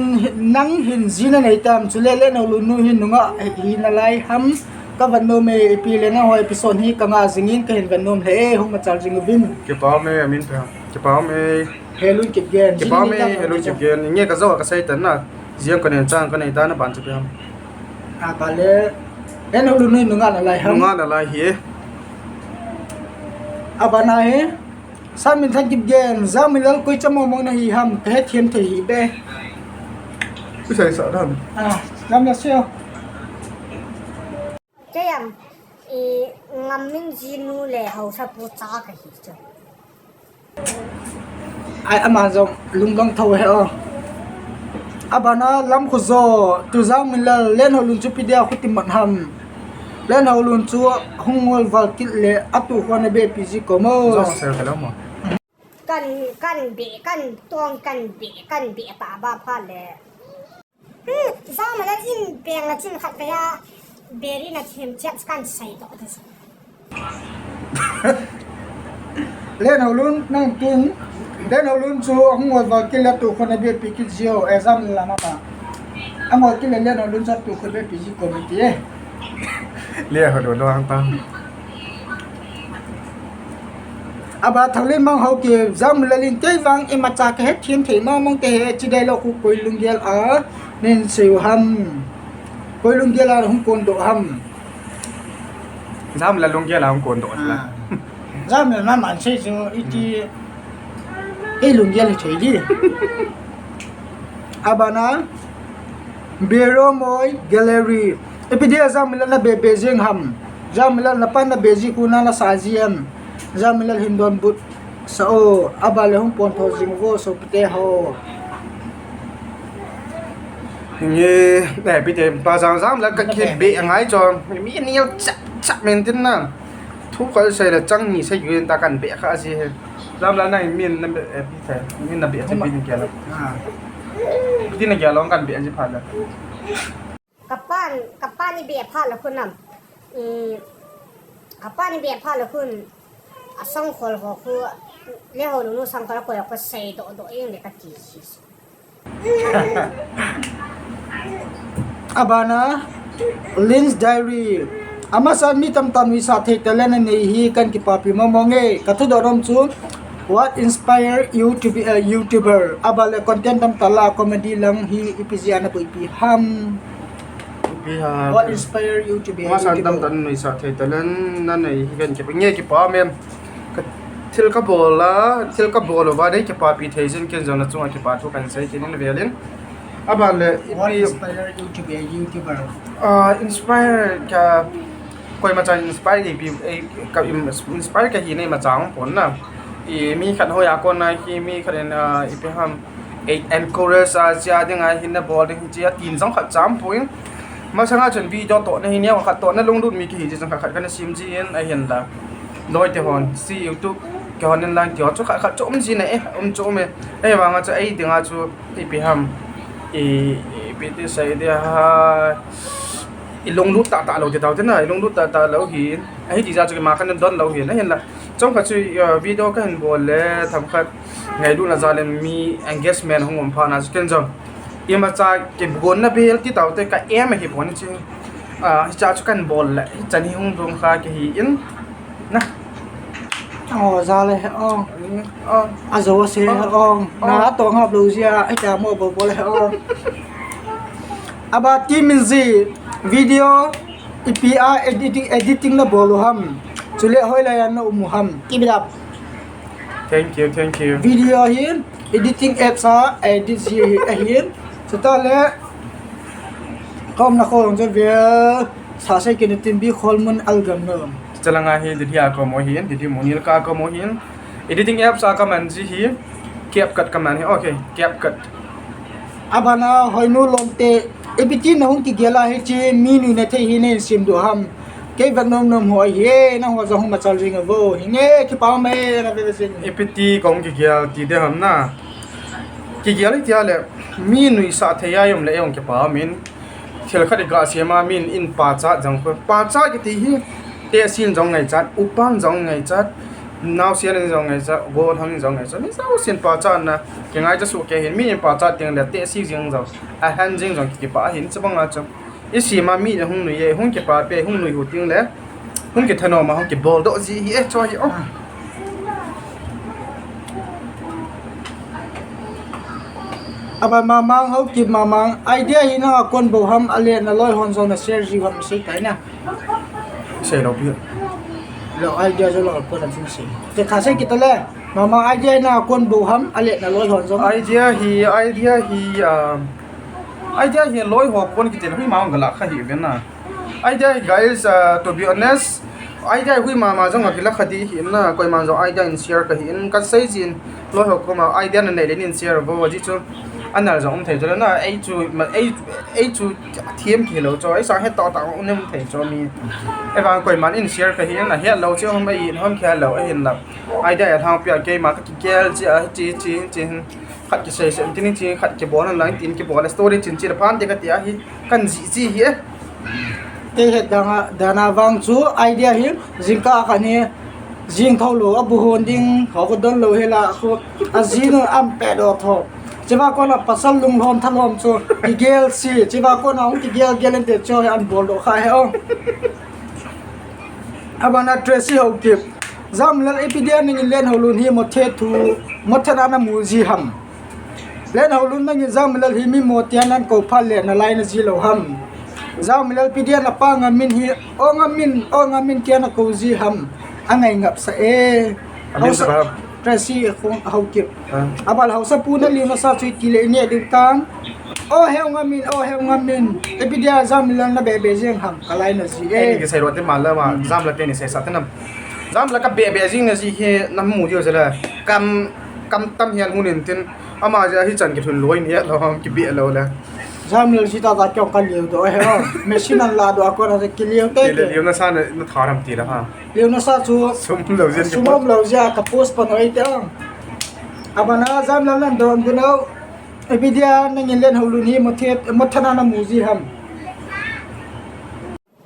nang hin ji na nei tam chule Lenholun nu hin nunga hi na lai ham ka van nom e ipi le na ho episode hi ka nga jingin ka hin van nom le e hung ma chal jing uvin. Kipa me amin pe. Kipa me. Helun Kipgen. Kipa me, Helun Kipgen. Nge ka jo ka sei tan na. Jiang ka nen chang ka nei ta na ban chu piam. A ba le. Lenholun nu nunga na lai ham. Nunga na lai hi. Abana hi. Sanminthang Kipgen. Jamlal koi cha mo mong na hi ham. Ka he thiam thei hi be. Ku sai sa dan. Ah, Jamlal sio. Kei am, i, Ngamin jinu le Haosapu cha ka hi chu. Ai, ama jong lungdong tho he o. Abana Lamkhojo, tu Jamlal, Lenholun chu pi dia khuti mat ham. Lenholun chu hung ngol val kit le, atu khon a be pi ji ko mo. Jong sel ka lo mo. Kan, kan be, kan tong, kan be, kan be ta ba pha le. Hmm, Jamlal in beng a chin khat ve a, beri na them chet kan sai to. Lenholun nang tun, Lenholun chu hung wa va kila tu khon a be pi kit jio, e Jamlal na ta. Amo kila Lenholun chu tu khon be pi ji ko mi ti e. Lenholun lo hang ta. Aba Thaulin Mang Haokip, Jamlal in kei vang imacha ka he thiam thei mong mong te he chi dai lo khu koi lunggel a nin sei u ham. Koi lunggel a hung kon doh ham. Jamlal lunggel a hung kon doh la. Ah. Jamlal na man sei chu iti, hmm, ei lunggel hi thei di. Abana Bero Moi Gallery. Ipi dia Jamlal na be be jing ham. Jamlal na pan na be ji khu na na sa ji em. Jamlal hin donbut sa o. Aba le hung pon tho jing vo so pite ho. Nge, eh, pite pa jang Jamlal ka khe be ngai cho. Mi ni chap chap men tin na. Thu ka sai la chang ni sai yun ta kan be kha ji he. Lam la nang min na be, eh, pi thei. Min na be che pi ni kia la. Ah. Pi na kia long kan be ji pha la. Kapan, kapan ni be pha la khun nam. Mm. Kapan ni be pha la khun. A sangkhol ho khu. Le ho nu sangkhol ko ko sei do do ing le ka ti si. Abana, Lynn's Diary. Amasa mi tamtah nuisat thei talent anei hi kan kipapi mong mong e. Ka thudoh nom chu, what inspire you to be a YouTuber? Abale content tamtah la comedy lang hi ipi jeh a na boipi ham? Ipi ham? What inspire you to be a YouTuber? Amasa tamtah nuisat thei talent anei hi kan kipapi. Nge kipa mem. Ka, thil ka bol a, thil ka bol uva dei kipapi thei jin ken jong na chunga kipa thu kan sei kit in velin. Aban le, what ipi inspire you to be a YouTuber? Ah, inspire ka, koima chan inspire ipi, eh, ka im-, inspire ka hi nei ma chang pon na. I mi khat hoi a kon na hi mi khat in, ah, ipi ham, eh, encourage a chia ding a hin na bol ding chia tin jong khat cham pon. Masanga chun video tohna hi neo khat tohna lunglut mi kihi jeh chun khat khat kana sim jin ahin la. Loi te hon, si YouTube ke hon in lang ti ho chu khat khat chu um jin e, um chu um e. Ahivanga chu ei dinga chu ipi ham. I, ipi ti sei dia ha. I lunglut tah tah lou ti tau te na, i lunglut tah tah lou hi. Ahi ti jeh chu kima kana don lou hi. Ahin la. Chomkhat chu, uh, video kahin bol le, themkhat ngailutna jal in mi engagement hung um phat na chu ken jong. Imacha kigonna bel ti tau te ka aim ahi pon chu. Ah, hicha chu kan bol le, hichan hi hung dong kha kihi in. Na. Oh, ja le, oh. Oh. Ajo se, oh. Na to ngap lou jia, hicha mo bol bol, oh. Aba ti min ji video ipi a editing, editing na bol u ham. Chule hoilai a na um u ham. Keep it up. Thank you, thank you. Video hin, editing apps a edit ji ahin. Chuta le, kom na kom je vel, sa se kin tin bi khol mun algam no. Chalanga hi, didi a kom o hin, didi munil ka kom o hin. Editing apps a kaman ji hi, CapCut kaman hi. Okay, CapCut. Abana hoinu lomte, ipi ti na hung kigel a hichi, mi nui na thei hi nei sim du ham. Kei vet nom nom ho hi, na ho jong hung machal jing a vo. Hi nge, kipa me, na ve ve jing. Ipi ti kong kigel ti de ham na. Kigel ti a le, mi nuisat thei a um le, ei ong kipa min. Thil khat i ga siam a min in pachat jong ko. Pachat kiti hi, tehse in jong ngaichat, upa in jong ngaichat, naosen in jong ngaichat, golhang in jong ngaichat. Mi jousen pachat na, kingaicha soh kei hin, mi in pachat teng le, tehse jing jong, ahen jing jong kipah ahin, chubang a chu. I sim a mi in hung nui e, hung kipah pi, hung nui hu teng le, hung kithanom a, hung kibol doh ji hi e, chu hi o. Aban Mamang, Haokip Mamang, idea hi nang a kon bou ham, ale na loi hon jong na share ji u ham sei tai na. Sei lou pi. Lou idea jong lou kon a jing sei. Te kha sei kit le. Mamang idea hi nang a kon bou ham, ale na loi hon jong. Idea hi, idea hi, um, idea hi loi ho kon kiti le hui ma hung la kha hi ve na. Idea hi guys, uh, to be honest, idea hi hui mama jong a kila kha di hi na, koiman jong idea in share ka hi in ka sei jin, loi ho koma idea na nei le nin share vo, ji chu anal jong um thei chu le na, ei chu, ma, ei, ei chu thiam ki lo chu, ei sang het tah tah um nem thei chu mi. Ei vang koiman in share ka hi in, a het lo chu hom ei in hom khel lo, ei in la. Idea a thang pia keima ka kigel chi a, chi, chi, chi. Khat kisei sei, tin chi khat kibol na lang, tin kibol, story chin chi la phan te ka ti a hi, kan ji ji hi e. Te het dang a, dan a vang chu idea hi, jingkah khat hi, jing tho lou, a bu hon ding, ho ko don lou hi la, ko, a ji nu am pe do tho. Chiva kona pasal lunglhom thalhom chu, kigel si, chiva kona hung kigel gel en te chu hi an bol do kha he o. Abana Tracy Haokip. Jamlal ipi dia nangin Lenhoulun hi mothe thu, mothe na na mu ji ham. Lenhoulun nangin Jamlal hi mi mo tia nan ko phat le na lai na ji lou ham. Jamlal ipi dia na pa Ngamin hi, o Ngamin, o Ngamin tia na ko ji ham. Angai ngap sa e. Amin sa ham. Tracy Haokip. Ah. Abal Haosa pu na liu na sa chu i ti le i neh diu tam. O heu Ngamin, o heu Ngamin. Ipi dia Jamlal na be be jeng ham, ka lai na ji e. Ei, kisei lo te ma la ma, hmm. Jamlal te ni sei sa te nam. Jamlal ka be be jeng na ji hi na mu diu je la. Kam, kam tam hian hun in tin. Ama je hi chan ki thun lo in he lo ham ki be lo la. Jamlal ji ta ta kyong ka liu do he. Machine an la do a ko na ki liu te. Kile liu na sa na, na tharam ti la ha. Liu na sa chu sum lo jin ki sum post. Lo ja ka post pa no ai te. Abana Jamlal nan don dinau. Ebidia nangin Lenhoulun hi mothe, mothana na mu ji ham.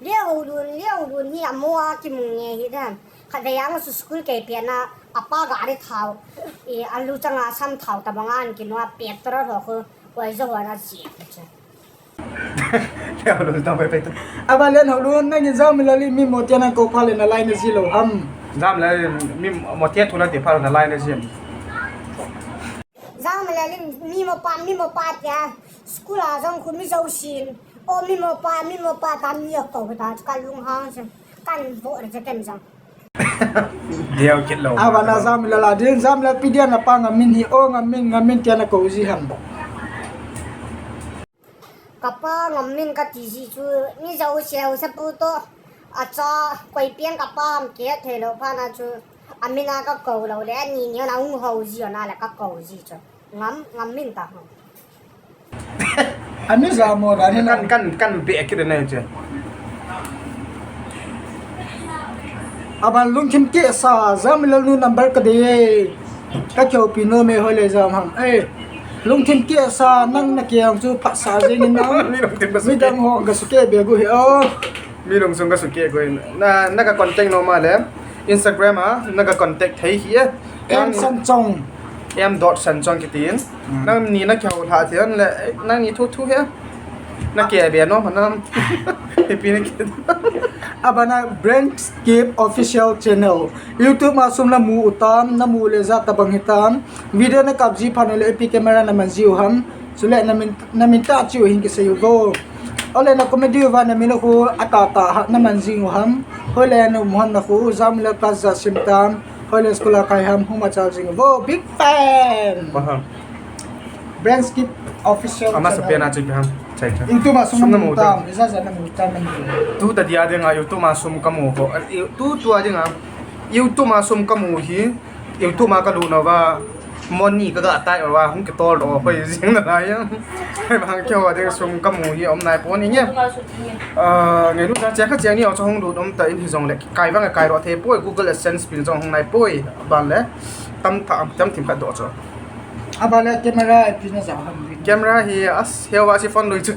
Lenhoulun, Lenhoulun hi amo a kimu nge hi dan. Khatvei a nga su school kei pia na apa gari thau. E, alu changa sam thau tabang an kinua petrol ho khu. Koi jo ho na si. Lenhoulun ta pai pai ta. Aba Lenhoulun nangin Jamlal hi mi mothana ko pha le na lai na ji lo ham. Jamlal mi mothana ti pha na lai na ji ham. Jamlal in mi mopa, mi mopa tia school a jong khu mi jousen. O mi mopa, mi mopa ta mi a ko ta ka lunghang sen. Kan vo re ken jong. Deu kit lo. Abana Jamlal a din Jamlal pi dia na pa ngamin hi o ngamin, ngamin tia na ko ji ham. Kapa ngamin kati ji chu mi jouse ho sa pu to. Acha koi pian kapa am ke thei lo pha na chu. Amina ka ko lo le ani ni na ung ho ji na le ka ko ji chu. Ngam, ngamin ta ho. Ami ja mo da ni na. Kan, kan, kan be kit na che. Aban lungthim keh sa Jamlal nu number ka de. Ka kyo pi no me hoi le jam ham. Eh. Lungthim keh sa nang na keng chu phat sa jing in na. Mi lungthim ka su keh. Mi dang ho ka su keh be gu he o. Mi lungsung ka su keh gu in. Na, na ka contact no ma le. Instagram a, na ka contact thei hi e. M Sanchong. M dot Sanchong kitin. Hmm. Nang ni na kyo la thian le, nang ni thu thu he. Na ke be no ma nam. Happy na ke. Abana Brand Skip Official Channel. YouTube a sum na mu u tam, na mu le ja tabang hi tam. Video na kap ji pha na le A P camera na man ji u ham. Chule na min, na min ta chi u hin ki sei u vo. Ole na comedy u va na min u khu a ta ta ha na man jing u ham. Hole na um ham na khu Jamlal class ja sim tam. Hole school a kai ham huma chal jing u vo. Big fan. Ba ham. Brand Skip Official Ama sa channel. Pena chu ham. Chai chai. YouTube a sum na mu tam. Ija ja na mu tam na mu. Tu ta dia de nga YouTube a sum ka mu ko. Tu tu a de nga YouTube a sum ka mu hi. YouTube a ka lut nau va, money ka ga tai va, hung kitol do, hoi jing na lai. Hoi bang kyo va ding sum ka mu hi om nai pon nge. Ah, ngailut na che kha che ni o chong hung lut um ta in hi jong le, kai vang kai ro thei poi, Google AdSense pin jong hung nai poi, ban le, tam tha, tam thim khat do cho. Aban le camera pin na ja ham. Camera hi as, he va si phone lui chu.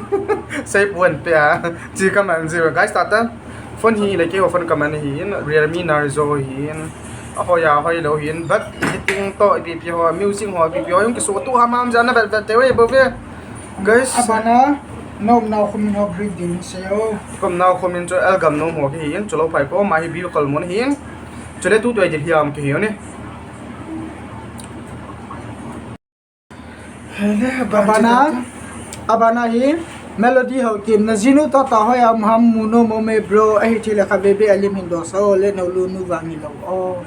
Sei pon pe a, chi ka man ji guys ta ta. Phone hi le keiho phone ka man hi in, Realme Narzo hi in, a hoi a hoi lo hi in, but editing to ipi pi ho, music ho ipi pi ho, yung kisu tu hamam jana vet vet te we bo ve. Guys. Abana, nom nau khumin ho break ding se o. Kom nau khumin chu album nom ho ki hi in, chu lo phai ko, ma hi bil kol mon hi in. Chu le tu tu ai dil hiam ki hi ni. Abana, abana hi Melody Haokip, na jinu ta ta hoi am ham mu nom mo me bro, ahi thile kha bebe alim hin do sa o le no lu nu vang ni lo o.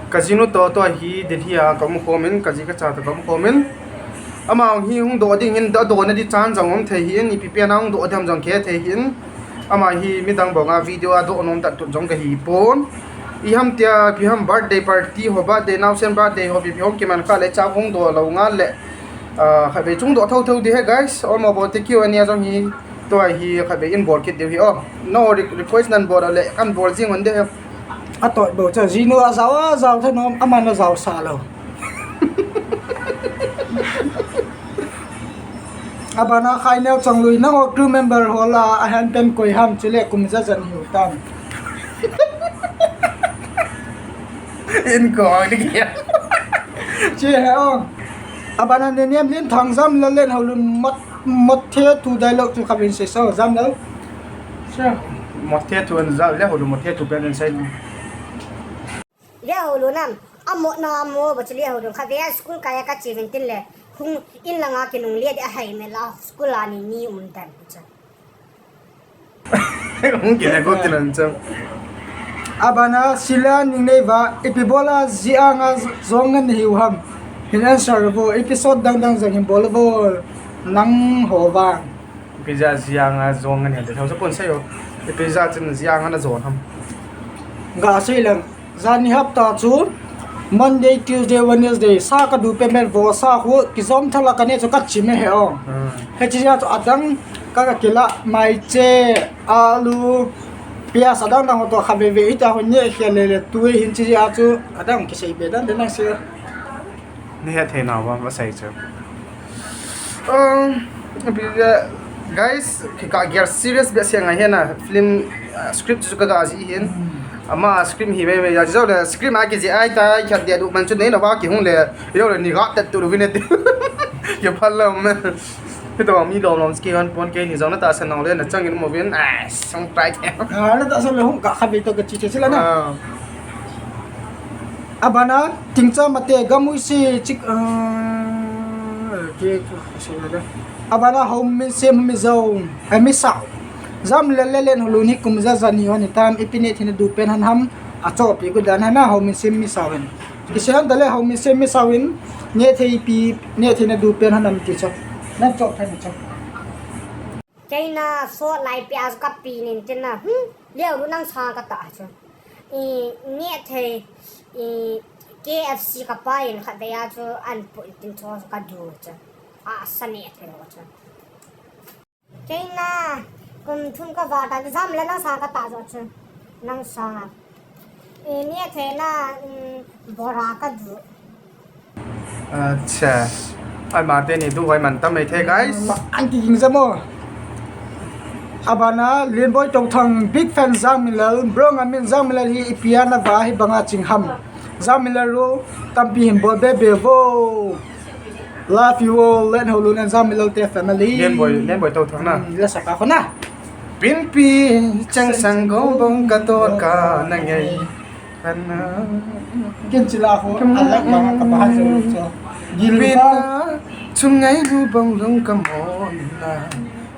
Ka jinu to to hi Delhi a ka um khomin, ka ji ka cha to ka um khomin. Ama hi hung do ding hin do, do na di chan jong um thei hin, ipi pen a hung do ding ham jong khe thei hin. Ama hi midang banga video a do nom tat tut jong ka hi pon. I ham tia, pi ham birthday party ho, birthday, naosen birthday ho, pi pi hom kiman kha le cha hung do lo nga le. Ah, khatvei chung do tho tho di he guys. Olmo bo te Q and A jong hi. Tua hi khatvei in bol kit diu hi o. No re-, request nan bol le kan bol jing un de he. A toi bo cha jinu a jao a jao the nom, aman a jao sa lo. Abana khai neo chang lui nang o crew member ho la a han pen koi ham chule kum ja jan hiu tam. In ko ang ni kia. Che he o. Abana ne niam lin thang jam la len ho lun mot, mot the tu dialogue tu khavin se so jam lo. Che. Mot the tu an jal le ho lun mot the tu pen an sai. Lenhoulun am, amo na amo ba chu Lenhoulun kha ve a school kai a ka che vin tin le, hung in langa kinung le de a hai me la school a ni ni um tan cha. Hung kile ko tin an cha. Abana sila ning nei va, ipi bola ji anga jong ngan hiu ham. Hin answer vo, episode dang dang jang hin bol vo, nang ho va. Ipi ja ji anga jong ngan hin de, thau sa pon sa yo. Ipi ja chin ji anga na jong ham. Ga sei lang. Jani hapta chu Monday, Tuesday, Wednesday, sa ka du payment vo sa khu, kizom thala ka ne chu ka chim e he o. Hmm. He chi ya chu adang ka ka kila, maiche, alu, pias adang dang to kha ve ve ita ho ne khia le le tu hin chi ya chu adang kisei be dan de nang se. Ni he thei na wa ma sai chu. Um, guys, ki ka gear serious be se ngai he na film, uh, script chu ka ga ji hin. Ama script hi mai mai ya jo le script a ki ji ai ta khat dia du man chu nei na ba ki hung le yo le ni ga tat tu vin e. Ki phal lo me. Ki to mi lo lo ski han pon ke ni jong na ta sa nong le na chang in mo vin. Ai, song tai te. Ah, na ta sa le hung ka kha be to ka chi chi la na. Ah. Abana, tingcha mate gamui si chik, ah, ke, abana, home min sim mi zong, eh, mi sao. Zam le le len hulu ni kum za za ni hon tam, ipi ne thina du pen han ham, a cho pi gu dan hana, home min sim mi sao hen. Kisi han dale home min sim mi sao in, ne thei pi, ne thina du pen han am ti cho. Nan cho pen cho. Keina so lai pi as ka pi nin tina, hmm, leo lu nang sa ka ta cho. I, ne thei, i, K F C ka pa in khat ve a chu an pu in tin cho ka du cho. A sa ne thei lo cho. Keina, kum thum ka va ta, zam le nang sa ka ta zo cho. Nang sa. I, ne thei na, mm, bora ka du. Acha. Ai ma te ni du vai man tam mai the, guys. Ma, an ti ging za mo. Abana, Lianboi Tau Thang, big fan Zangmilal, bro nga min Zangmilal hi ipi a na va hi banga ching ham. Zangmilal ru, tampi hin bol be be vo. Love you all, len ho lu nen Zangmilal te family. Lianboi, Lianboi Tau Thang na. Hmm, la sa ka kho na. Pinpi, chang sang go bong ka tor ka na ngai. Kana. Ken chila ho, alak ma ka ba jo cho. Gil ba. Pina, chungai lu bong lung ka mon na.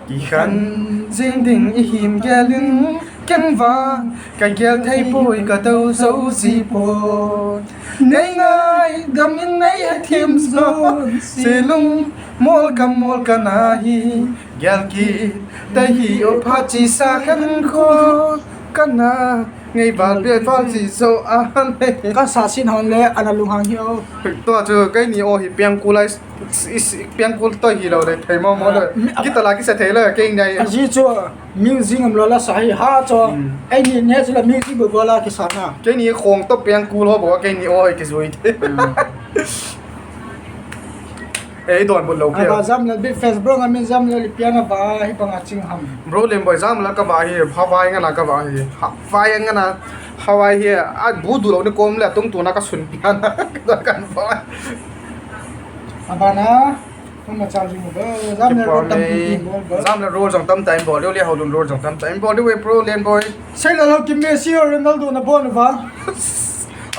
Ki khan jing ding i him gel in ken va ka gel thei poi ka do zo ji poi. Nei ngai dam in nei a thim zo. Si lung mol ka mol ka na hi. Gel ki ta hi o pha chi sa khan kho ka na. Ngai val pe val chi zo a han he. Ka sa sin hon le ana lunghang hi o. To chu keini o hi piang ku lai, is, piang ku to hi lo le thei mo mo le. Ah, mi, kita la ki sa thei le kei ngai. A ji chu music am lo la sa hi ha chu. Hmm. Ei ni ne chu la music bo bo la ki sa na. Keini khong to piang ku lo bo keini o hi ki zui the. Hmm. Ei, don bol lo pia. Aba Zangmilal big fans bro, nga min Zangmilal ipi a na va hi banga ching ham. Bro Lianboi Zangmilal ka va hi, Hawaii nga na ka va hi. Hawaii nga na, Hawaii hi, a bu du lo ni kom le tung tu na ka sun pia na. Ka kan va. Abana, hum ma chal jing bro. Zangmilal ko tam pi bol bro. Zangmilal role jong tam time bol, le ho lun role jong tam time bol, we bro Lianboi. Sei la lo ki Messi or Ronaldo na bon va.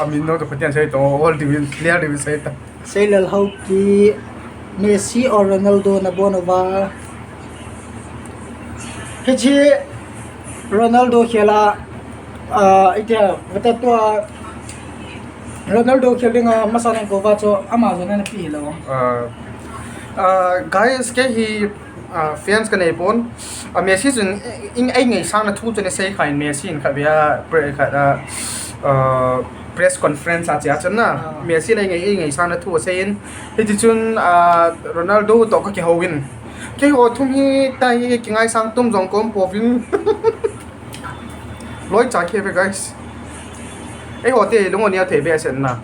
Amin no to patian sei to, all the win, clear the win sei ta. Seilal Haokip, Messi or Ronaldo na bon uva. Hiche Ronaldo khel a, ah, itia, vata tua, Ronaldo khel dinga masa nang kouva chu ama jong na pi lo. Ah, ah, guys, kei hi, ah, fans ka nei pon. A Messi chun, in, ei ngaisang na thu chun asei kha in Messi in khat via pre-, khat a, uh, press conference a chia chun na. Ah. Messi in ei ngai, ei ngaisang na thu asei in. Hiti chun, uh, Ronaldo toh ka kihou in. Keiho thum hi ta hi kingaisang tum jong ka um pouvin. Loi cha khe ve, guys. Eiho te lung o neo thei be sen na.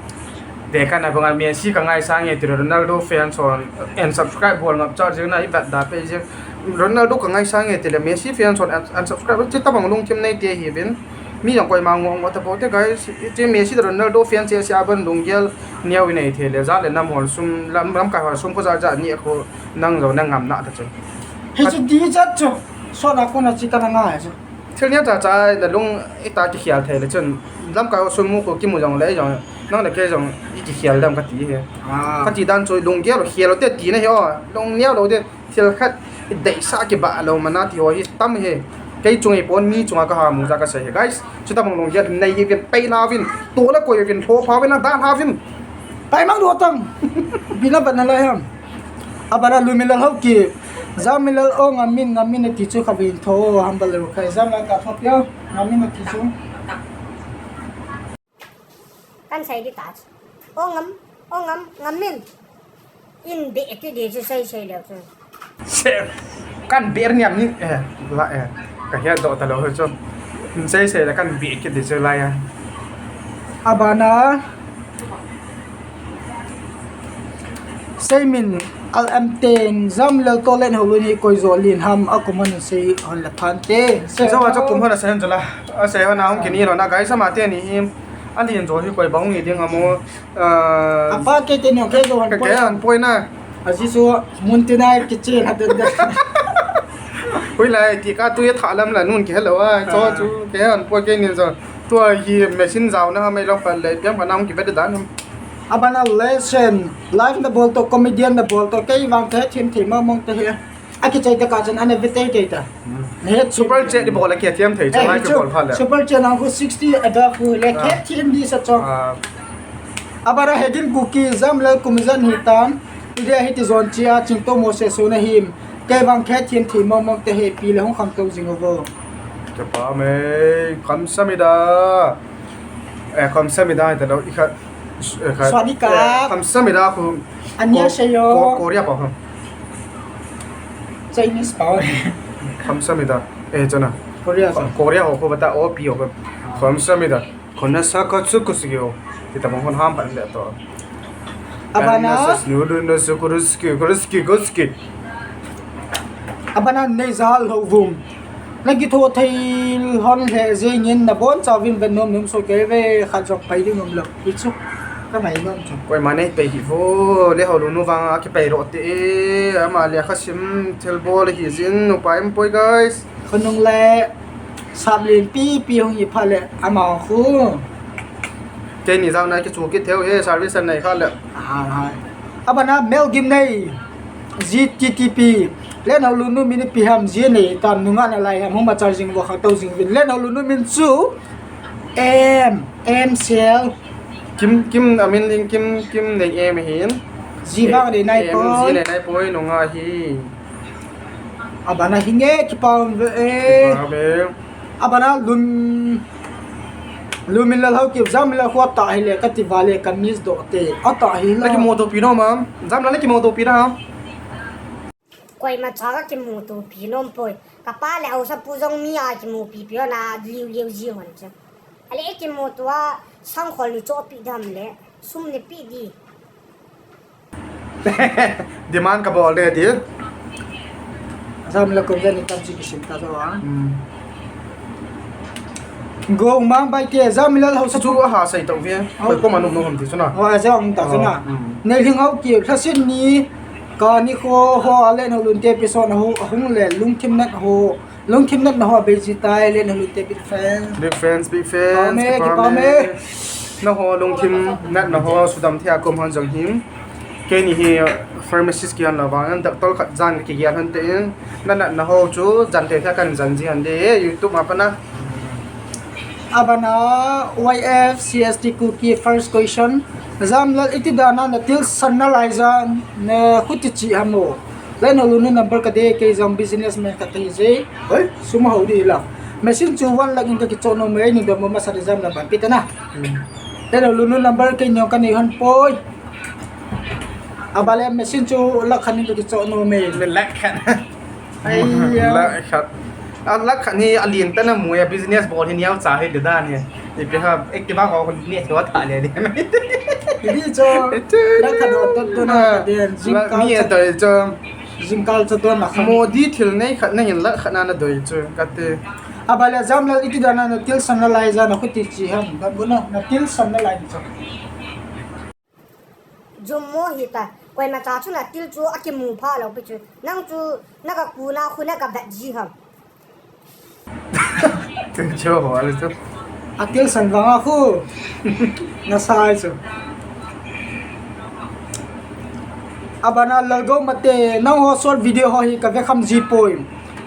Te kana banga Messi ka ngaisang e ti Ronaldo fans hon unsubscribe bol ngap cha jing na i bat da pe jing. Ronaldo ka ngaisang e ti le Messi fans hon un-, unsubscribe chi tabang lungthim nei te hi vin. Mi jong koima ngong ngota po te guys. Chi Messi le Ronaldo fans e sia ban lunggel neo i nei thei le ja le nam hon sum lam, lamkai hon sum ko ja ja ni ko nang jo nang ngam na ta chu. Hichu di jat chu. So na ko na chi ka na ngai chu. Thil nia cha cha le lung i ta kikhel thei le chun lamkai ho sum mu ko kimu jong le jong nang le kei jong i kikhel dam ka ti hi. Ah. Ka ti dan chu lunggel lo khel lo te ti na hi o. Lung neo lo te thil khat i deisah kibah lo mana ti ho hi tam hi. Kei chung i pon mi chunga ka ha mu ja ka sei hi guys. Chuta mang lunggel nei hi vin pei na vin to la koi vin tho pha vin na dan ha vin. Pai mang do tang. Bina ban na la ham. Abana Lumilal Haokip, Zamilal o ngamin, ngamin ati chu kavin tho, humble lo khai, Zamilal ka tho pia, ngamin ati chu. Kan sei di ta chu. O ngam, o ngam, ngam min. In be ti di chu sei sei leu chu. Se, kan be niam ni, eh, la, eh, ka hia do ta lo chu. In sei sei la kan be ki di chu la ya. Abana. Sei min al am ten jam lel to len ho lu ni koi jo lin ham a kum han sei hon la phan te. Sei jo a chu kum hon a sei hon jo la. A sei hon a hung ki ni lo na guys ama te ni him. A lin jo hi koi ba hung ni ding ham o. Apa ke te no ke jo han poi. Ke han poi na. A ji su mun te nai ki che na den den. Hui lai ti ka tu ye tha lam la nun ke hello a. Cho chu ke han poi ke ni jo. Tua hi machine jao na mai long pan le piang pa nang ki vet dan. Abana lesson live na bol to comedian na bol to kei vang te thim thim ma mong te he. A ki chai ta ka chan ana vet te te ta. He super chat di bol a ki thiam thei cha live bol pha le. Super chat na hu sixty above hu le ke thim di sa cho. Abana hedin kuki jam le kum jan hi tan. Ide hi ti jon chia ching to mo se so na him. Kei vang ke thim thim ma mong te he pi le hong kham to jing vo. Ka pa me kham samida. Eh, kham samida ta lo ikhat. Swadika. Kham samida khu. Anya sayo. Korea pa khu. Chinese pa. Kham samida. Eh, chana. Korea. Korea ho ko bata o pi ho. Kham samida. Khona sa ka chu ku sigyo. Kita bang hon ham pan le to. Abana. Sas nu du no su kuruski kuruski kuski. Abana nei jal ho vum. Na ki tho thei hon le je ngin na bon cha vin ven nom nom so ke ve kha jok pai ding nom lo. Ki chu. Ka mai nom chu. Koi ma nei pe hi vo le ho lu nu vang a ki pai ro te. Ama le kha sim thil bol hi jin nu pa em poi guys. Khonung le sap len pi pi hung i pha le ama khu. Kei ni jang na ki chu ki theo he service an nei kha le. Ha ha. Abana mel gim nei. G T T P. Le no lu nu mini pi ham ji nei tam nu nga na lai ham huma charging vo kha to jing vin. Le no lu nu min chu. Em, em sel. Kim, kim, amin ling kim, kim nei em hin. Ji vang de nai poi. Ji nei nai poi nu nga hi. Abana hi nge kipau ve e. Kipau ve. Abana lun lun min la hau ki jam la khua ta hi le ka ti va le ka miss do te. A ta hi la. La ki mo to pi no ma. Jam la la ki mo to pi na. Koi ma cha ka ki mo to pi nom poi. Ka pa le au sa pu jong mi a ki mo pi pi na liu liu ji hon cha. Ale ki mo to a sang khol ni cho pi dam le. Sum ni pi di. Demand ka bol de ti. Jam la ko ni kan chi ki sim ta so a. Go mang bai ke jam la ho sa chu ha sai to ve. Ko ko ma num no ham ti chuna. Ho a jong ta chuna. Nei hing hau ki thasin ni ka ni kho ho a le no lun te pi so na ho hung le lung kim nat ho. Lungthim natna ho a bei ji tai le na lute big fans. Big fans, big fans. Kipah me, kipah me. Na ho lungthim natna ho sudam thei a kom hon jong him. Keini hi pharmacist kian la vang an doctor khat jan kigial hon te in. Na natna ho chu jan te kha kan jan ji hon de YouTube ma pana. Abana Y F C S T Kuki first question. Jamlal iti dana na tilsan na lai ja na khuti chi hamo. Lai na lunu number ka de kei jong businessman ka te je. Oi, sum ho di la. Machine chu one lakh in ka kicho nom e ni da mo masa de Jamlal ban pitana. Lai na lunu number kei nyong ka nei hon poi. Abale machine chu lakh khat in ka kicho nom e. Lakh khat. Ai ya. Lakh khat. A lakh khat hi a lien ta na mu ya business bol hi niau cha hi de dan hi. Ipi ha ek ti ba ko ni thua tha le de. Idi cho. Lakh khat do to na de jingkal cha. Jingkal cha do na kha. Modi thil nei khat na hin lakh khat na na doi chu ka te. Abale Jamlal iti dana na tilsan na lai ja na khuti chi ham. Ba bu na na tilsan na lai cha. Jummo hita, koima cha chu na til chu akimu pha lou pi chu. Nang chu na ka ku na khu na ka vet ji ham. Til chu ho ale chu. A tilsan vang a khu. Na sai chu. Abana Lalgou Mate, nang ho short video ho hi ka ve kham ji poi.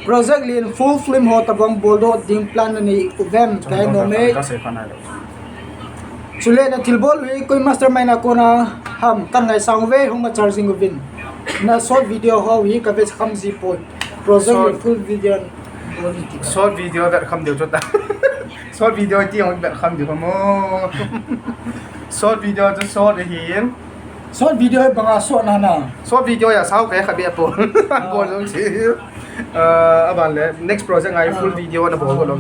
Project lien full film ho tabang bol doh ding plan na nei uvem ka he nom e. Chule na thilbol hi koi mastermind a kona ham kan ngaisang uve hung ma charging uvin. Na short video ho hi ka ve kham ji poi. Project lien full video bol ni ti. Short video ve kham deu chu ta. Short video ti hung ve kham deu mo. Short video chu short ahin. Short video hi banga short na na. Short video ya sao kai khabe apo. Bol jong si. Uh, aban le next project ngai full video na bol bol.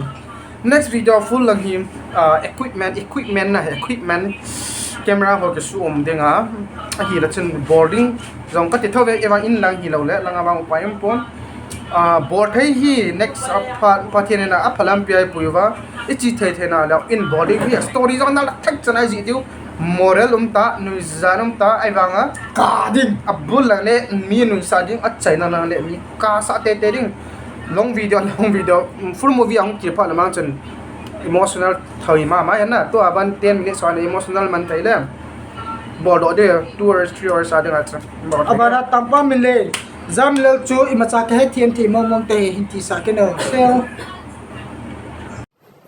Next video full lang hi uh, equipment, equipment na equipment camera ho ke su um dinga. Ahi la chun boarding jong ka ti tho ve evang in lang hi lo le lang avang upai um pon. Uh, board thei hi next a pha pha thei na a phalam pi ai pui va. Ichi thei thei na le in boarding hi story jong na la thak chana ji diu. Moral um ta, nuisan um ta, ai vanga. Ka ding. Abul lang le mi nuisa ding, achaina lang le mi kasa te te ding. Long video, long video, full movie ang ki pha lamang chun emotional thoi ma ma na. To aban ten minutes on emotional man thai le. Bol do de two hours, three hours a ding a cha. Abana tampa min le. Jamlal chu imacha ka hethiam thei mong mong te hin ti sa ke no. Sel.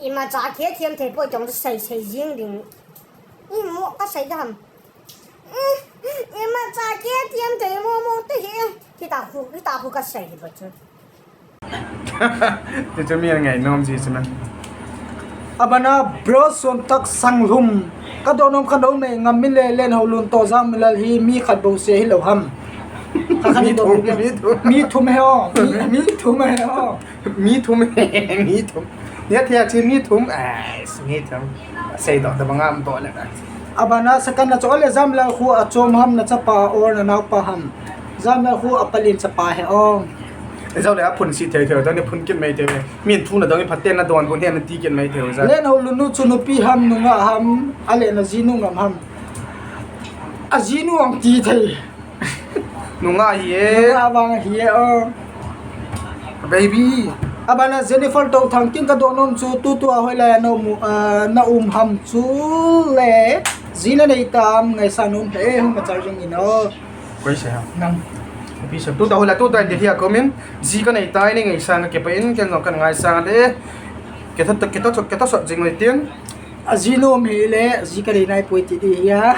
Imacha ka hethiam thei po tong sai sai jing ding. Imo ka sai dam. Imacha ka hethiam thei mong mong te hi. Kita hu, kita hu ka sai di ba chu. Ti chu mi ngai nom ji chu na. Abana bro son tak sang lum. Ka do nom ka do me ngam mi le len ho lun to jang mi lal hi mi khat bo se hi lo ham. Ka khan Mi do thum, mi thum. Mi thum he o. Mi, mi thum he o. Mi thum he, mi thum. Nia thia chi mi thum. Ai, mi thum. Sei do ta banga am to le ka. Abana sakan na cho le jam la khu a chom ham na chapa or na nau pa ham. Jam la khu a palin chapa he o. Ejau le a phun si thei thei dang ni phun kit mai thei. Min thu na dang ni phaten na don bun hian na ti kit mai thei ja. Len ho lunu chu nupi ham nunga ham a le na jinu ngam ham. A jinu ang ti thei. Nunga hi e. Nunga vang hi e o. Baby. Abana Jennifer to thang kin ka do nom chu tu tu a hoi la na um na um ham chu le. Jina nei tam ngai sa nom he hung ma char jing ino. Koi se ha. Nang. Episode two ta hola two ta Delhi a komin. Ji ka nei tai ni ngai sang ke pa in ken jong kan ngai sang de. Ke ta ke ta ke ta sot jing ngai tin. A ji nom hi le ji ka nei nai poi ti di ya.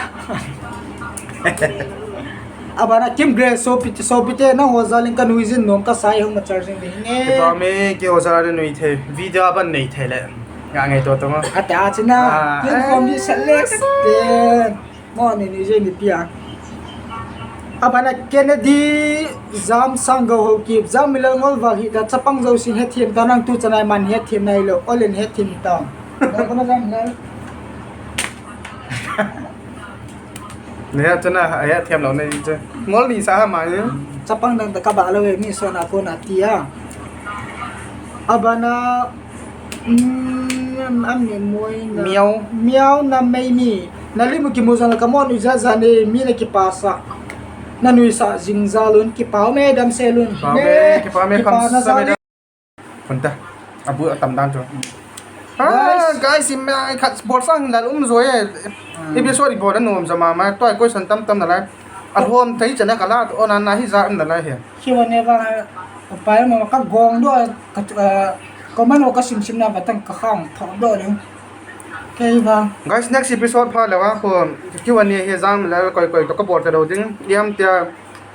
Abana Kim Grace so pi so pi te na ho za ling ka nui jin nom ka sai hung ma char jing de nge. Ke ba me ke ho za le nui the. Video ban nei the le. Nga ngai to to ma. Ata china. Kin kom di select te. Mo ni ni je ni pia. Abana Kennedy jam sang go ho ki jam mi lo ngol val hi da chapang jo sin he thiam ta nang tu chanai man he thiam nai lo olen he thiam ta. Da ko na jam na. Ne ya chana ya thiam lo ne je. Ngol ni sa ha ma ye. Chapang dang da ka ba lo mi so na ko na ti ya. Abana Miau. Miau na mei mi. Na limu kimu jang la ka mon uja jane mi na kipasa. Na nuisa jing jalun kipau me dam selun. Pau me kipau me kam sa me dam. Kunta. Abu atam dan tu. Ah, guys, im khat bol sang la um zo e. Episode bol na nom jama ma. Toi koi san tam tam na lai. Alhom thei chana kala ona na hi ja na lai he. Kiwa ne ba pa ma ka gong do ka comment ka sim sim na ba tang ka khang thong do ding. Kei ba. Guys, next episode pha le wa ko kiwa ne he jam la koi koi to ka bol ta do ding. Yam tia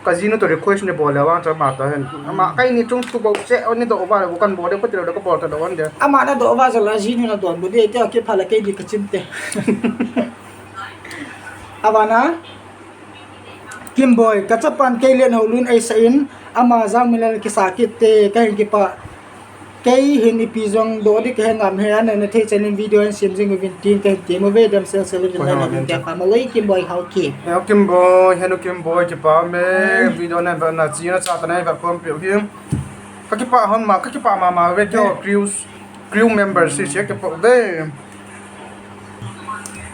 ka jinu to request ne bol le wa cha ma ta hen. Ma kai ni chung tu bo che oni to ba ko kan bol de ko ti lo ka bol ta do on de. Ama na do ba ja la jinu na don bu de te ki pha la kei di ka chim te. Abana Kimboi, ka chapan kei len ho lun ei sa in, ama jang milal kisa kit te, ka hin kipa. Kei hin ipi jong do di ka he ngam he, an na thei chen in video an sim jing uvin tin ka hin ti mo ve dam sel sel uvin na na min ka ka ma lei Kimboi hau ki. He Kimboi, he nu Kimboi kipa me, video na ba na chi na cha ta na ba kom pi hi. Ka kipa hon ma, ka kipa ma ma ve kyo crews, crew members si si kipa ve.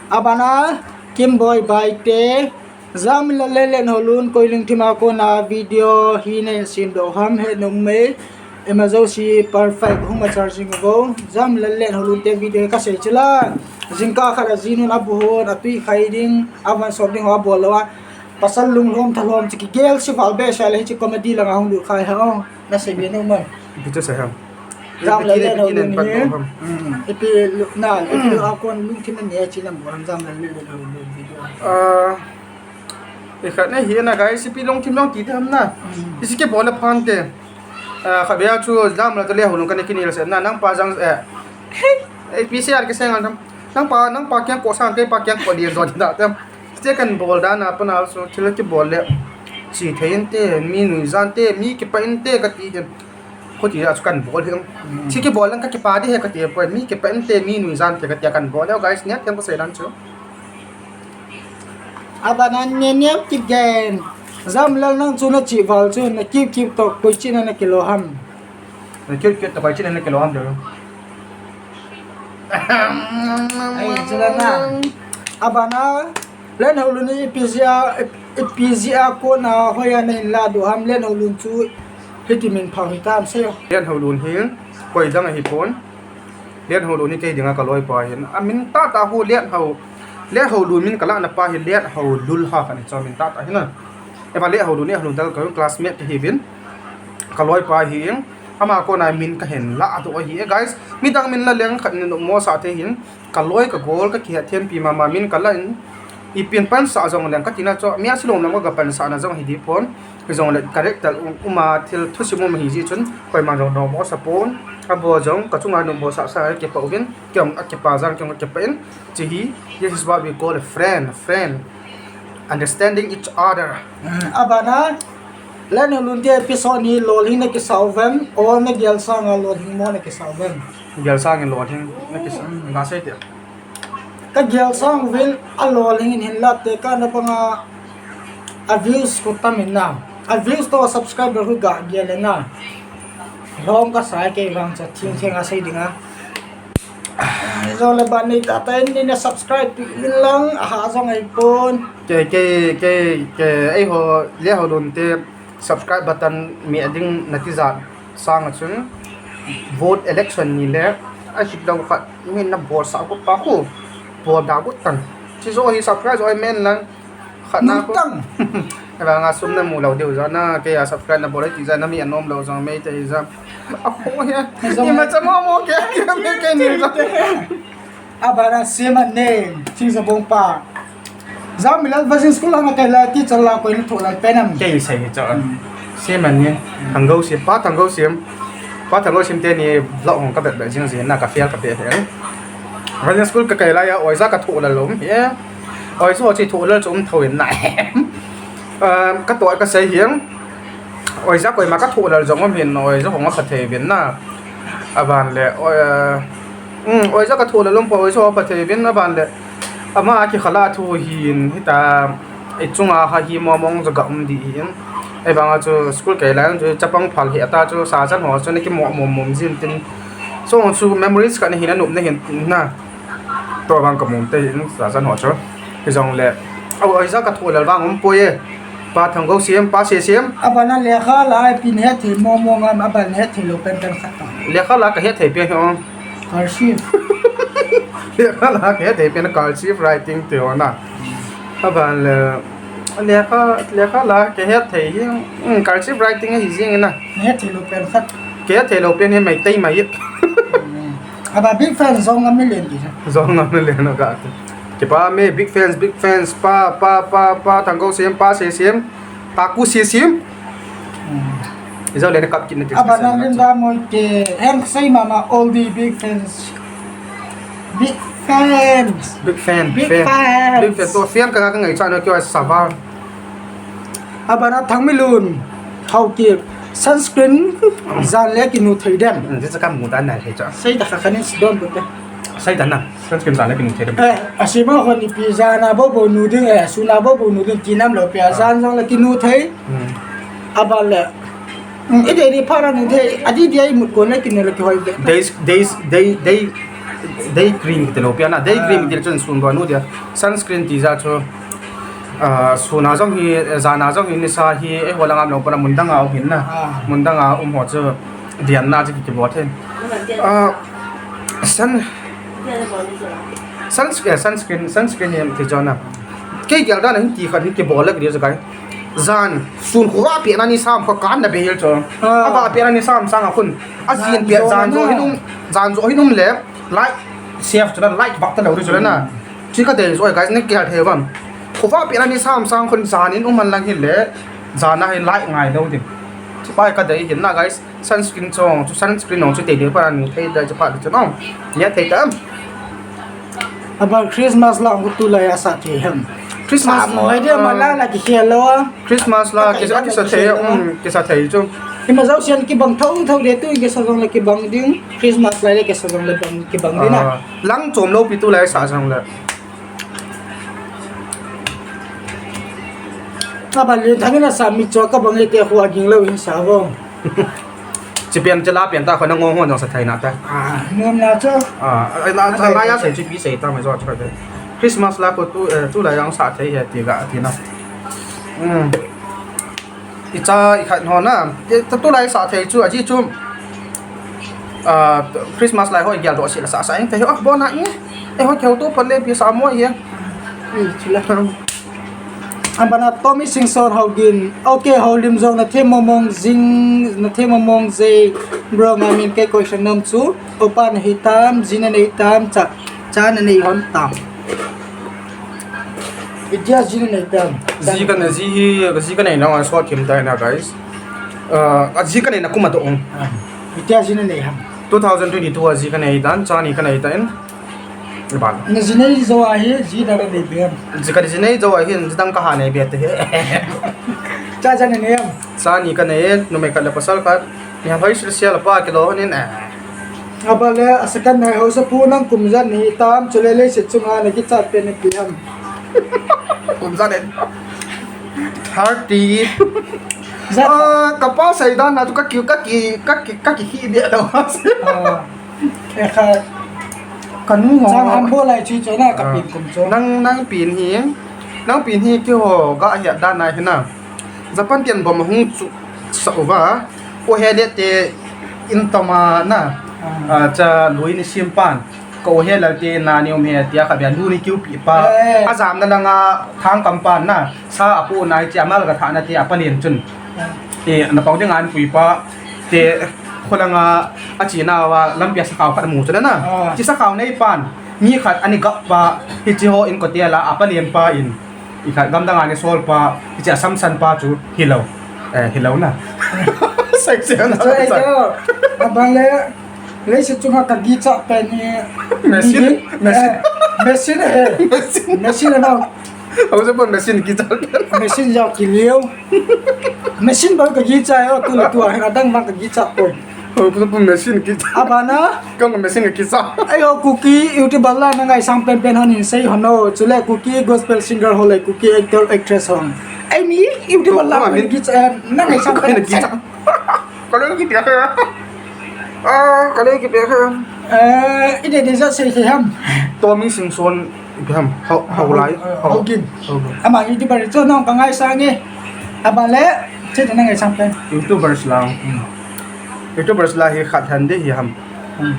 Abana Kimboi bai te. Jam la le le no lun koi ling thima ko na video hi ne sin do ham he no me. Ema jo si perfect hung ma charging go. Jam la le no lun te video ka se chila. Jing ka kha la jinu na bu ho na tui khai ding. Avan sor ding ho bol lo wa. Pasal lung lom tha lom chi ki gel si val be sa le chi comedy la nga hung lu khai ha. Na se be no man. Bitu sa ham. Jam la le no lun ni. Ipi na ipi a kon lung thim ne chi na mo jam la le le no lun video. Ah. Ikhat na hi na guys, ipi long thim long ti tham na. Isi ke bola phan te. Ah, khabia chu jam la le ho lung kan ki ni la se na nang pa jang eh. Hey, P C R ke seng an tham. Nangpa, nangpa kiang ko sang, keipa kiang ko dia zon da tem. Te kan bol dan a pana so thil kibol le. Chi thei inte, mi nuijan te, mi kipah inte kati hin. Khuti a chu kan bol hi. Chi kibol lang ka kipah di he kati poi, mi kipah inte, mi nuijan te kati a kan bol le, guys, nia tem ko sei dan chu. Abana ne ne kigen. Jamlal nang chu na chi val chu na kip kip to koi chi na na kilo ham. Na kip kip to koi chi na na kilo ham do. Ai, chu la na. Abana, Lenhoulun ni ipi jeh a, ipi jeh a kona hoiya na hin la do ham, Lenhoulun chu hiti min phau hitam sei o. Lenhoulun hi, koi dang ahi pon. Lenhoulun hi kei dinga ka loipa hin. A min tahtah hu Lenhou, Lenhoulun min ka lahna pa hi Lenhoulul ha kani chu min tahtah hi na. Eva Lenhoulun, Lenhoulun tal ka classmate hi vin. Ka loipa hi. Ama kona min ka hin la do ahi e, guys. Midang min la leng khat ni no mo sa te hin. Ka loi ka gol ka kihet thempi mama min ka la in. Ipi in pansah jong leng ka tina chu, mi a silom lam ka pansah na jong hi di pon. Jong le character um, uma thil thusim um hi ji chun, koima jong nom mo sa pon. Abo jong ka chunga nom mo sa sa ke pa uvin, ke ong a ke pa jang ke ong a ke pa in. Chi hi, this is what we call a friend, friend. Understanding each other. Abana, Lenhoulun te episode ni lolhing na kisa uvem, o na gel sanga lolhing mo na kisa uvem. Gel sanga lolhing na kisa, na sei te. Ka gel sang uvin a lolhing in hin la te ka na banga a views ko tam in na. A views to subscriber ko ga gel na. Long ka sai ke vang cha thing thing a sei dinga. Jong le ban nei ta ta in ni na subscribe pi in lang a ha jong ai pon. Ke, ke, ke, ke, ei ho, Lenhoulun te subscribe button mi a ding na ti jat sang a chun vote election ni le a hit lo khat mi na bol sa ko pa ko bol da ko tan. Chi jo hi subscribe jo ai men lang khat na ko. Nung tang. Ela nga sum na mu lo deu ja na ke a subscribe na bol ai ti ja na mi a nom lo jong mei te hi ja. A ho he. Ni ma cha mo mo ke ke me ke ni ja. Abana same name, Chingsa Bongpa. Jamlal Virgin School langa kai la teacher la koi na thoh lal pen am. Kei sei hi cho. Same name. Thangou Sim, Pa Thangou Sim. Pa Thangou Sim te ni vlog hong ka bet bet jing jing na ka fail ka pe he. Virgin School ka kai la ya oija ka thoh lal um he. Oija ho chi thoh lal chu um tho in na. Ka toh ka sei hiang. Oija koima ka thoh lal jong um hin, oija hong a pha thei vin na. Aban le, oi, um, oija ka thoh lal um poi, oija hong a pha thei vin, aban le. Ama a kikhala thu hin, hita, i chunga ha hi mo mong jo ga um di hin. Ei banga chu school kai lai chu chapang phal hi ata chu sa chan ho chu na ki mo mo mom jin tin. So chu memories ka na hin a nup na hin na. Tua vang ka mum te in sa san ho chu. Hi jong le. Au, ai ja ka thoh lal vang um poi e. Pa Thangou Sim, Pa Se Sim. Abana lekha la ai pin het thei mo mo ngam, aban het thei lo pen pen khat ta. Lekha la ka het thei pen ho. Cursive. Lekha la ka het thei pen cursive writing te ho na. Aban le lekha, lekha la ka het thei hi, um, cursive writing hi jing na. Het thei lo pen khat. Ka het thei lo pen hi mai tei mai. Aba big fan jong ngam le ti. Jong ngam le no ka. Kipa me big fans, big fans, Pa, Pa, Pa, Pa Thangou Sim, Pa Se Sim, Pa Ku Se Sim. Ijau le na kap kit na ti. Aba nang lim da mo ke, heng sei mama all the big fans. Big fans. Big fan, big fan. Big fan. To fan ka ka ngai cha no kyo savar. Abana Thangmilun, Haokip, sunscreen, jan le kinu thei dem. Ti cha kam mu dan nai thei cha. Sei ta kha khanin sidon bu te. Sei ta na, sunscreen jan le kinu thei dem. Eh, asima khon ipi jana bo bo nu ding, eh, suna bo bo nu ding, kinam lo pia jan jong le kinu thei. Aba le. Ide ni phara nu thei, adi dia imut kon le kinu le kihoi de. Day, day, day, day, day cream kiti lo pia na, day cream kiti chun sun bo nu dia. Sunscreen ti ja chu. Ah, suna jong hi, jana jong hi, nisa hi, eh, hola ngam lo pona mundang a um hin na. Mundang a um ho chu, dian na chu ki bol thei. Ah, sun, sun, eh, sunscreen, sunscreen hi ti jo na. Kei gel dan hin ti khat hin ki bol le ki jo kai. Jan, sun khuva pe na ni sam kho kan na be hil chu. Aba pe na ni sam sang a khun. A jin pe jan jo hin um, jan jo hin um le. Light, safe chu na light bak ta lo ri chu na. Chi ka dei jo, guys, ni kia thei vam. Khuva pe na ni sam sang khun jan in um man lang hin le, jan a hin light ngai lo ding. Chi pai ka dei hin na, guys, sunscreen chong, chu sunscreen ong chu te de pa ni thei da chu pa chu no. Nia thei ta. Abang Christmas la ko tulai a sa thei ham. Christmas, sa mo, hai dia, ah, mala la kikhel lou a. Christmas la, ka kisa, kisa thei, um, kisa thei chu. Ima jao sian kibang thou thou de tu kisa jong la kibang ding. Christmas la le kisa jong la bang kibang ding na. Ah, lang chom lou pi tulai sa jong la. Abang le thangin a sa mi chu ka bang le te khu a ging lou in sa vo. Chi pian chi la pian ta khona ngong hon jong sa thei na ta. Ah, nom na chu. Ah, ai la, ai, sa la ya ai, sei chi pi sei ta mai jo chu te. Christmas la ko tu, eh, tulai jong sa thei he ti ga ti na. Hmm. I cha i khat ho na. Te, ta tulai sa thei chu a ji chu. Ah, Christmas lai ho i gel do si la sa sa eng te ho, ah, bo na i. E ho keu tu pa le pi sa mo ye. Ei, chula. Abana Tommy Singson Haogin. Okay, Haolim jong na themmo mong jing, na themmo mong jei. Bro, nga min kei question nom chu. Opa na hi tam, ji na nei tam, cha, cha na nei hon tam. Itia ji na nei tam. Ji ka na ji hi, ji ka nei na wan sot thim tai na, guys. Uh, a ji ka nei na kuma to ong. Ah. Itia ji na nei ham. Two thousand twenty-two a ji ka nei dan, cha ni ka nei tan. Iban. Na ji nei jo a hi, ji dang ka nei be ham. Ji ka ji nei jo a hi, ji dang ka ha nei be te he. Cha cha nei nei ham. Cha ni ka nei, numei khat le pasal khat. Ni hoi sil sia la pa kilo nin eh. Abang le, a second nai ho sa pu nang kum ijat nei tam, chule leiset chunga na kichat pen ni pi ham. Kum ijat nei. Thirty. Ijat. Ah, ka pa sei dan na chu ka ki, ka ki, ka ki, ka ki hi be lo. Ah. E kha. Ka nu ho. Chang ham bo lai chi chu na ka, ah, pin kum chu. Nang, nang pin hi. Nang pin hi keiho ga hi dan na hi na. Japan tian bom hung chu sa uva. O he le te in tama na. Ah. Ah, cha lui ni sim pan. Ka o he le te na ni um he tia ka bia lu ni kiu pi pa. Eh. A jam na langa thang kam pan na. Sa a pu nai chia mal ka tha na te a pa lien chun. Te na pau ding an pui pa. Te khulanga a chi na wa lam pia sa khau khat mu chun na. Ah. Chi sa khau nei pan. Mi khat ani gap pa. Hi chi ho in ko te la a pa lien pa in. I khat gamdang a ni sol pa, i chia samsan pa chu hilou. Eh, hilou na. Sexy na. Chu ei ko. Abang le, leiset chunga ka gicha pen ni. Machine? Ni, machine. Eh, machine he. Machine. Machine na. Au se pon machine gicha pen. Machine jao kiliu. Machine ba ka gicha yo, tu le tu a, adang ba ka gicha poi. Oh, pu, pu machine ki. Abana. Kong machine ki sa. Ayo, Kuki YouTuber la na ngaisang pen pen hon in sei hon o. Chule Kuki gospel singer ho le Kuki actor actress hon. Ai ni YouTuber la min ki sa, na ngaisang pen ki sa. Kale ki pia ka. Ah, kale ki pia ka. Eh, ide de sa sei sei ham. Tommy Singson. Ipi ham, hau, hau lai, hau, hau. Hau gin. Hau gin. Ama YouTuber chu nong ka ngaisang e. Abang le, che na ngaisang pen. YouTubers la. Hmm. YouTubers la hi khat han de hi ham. Hmm.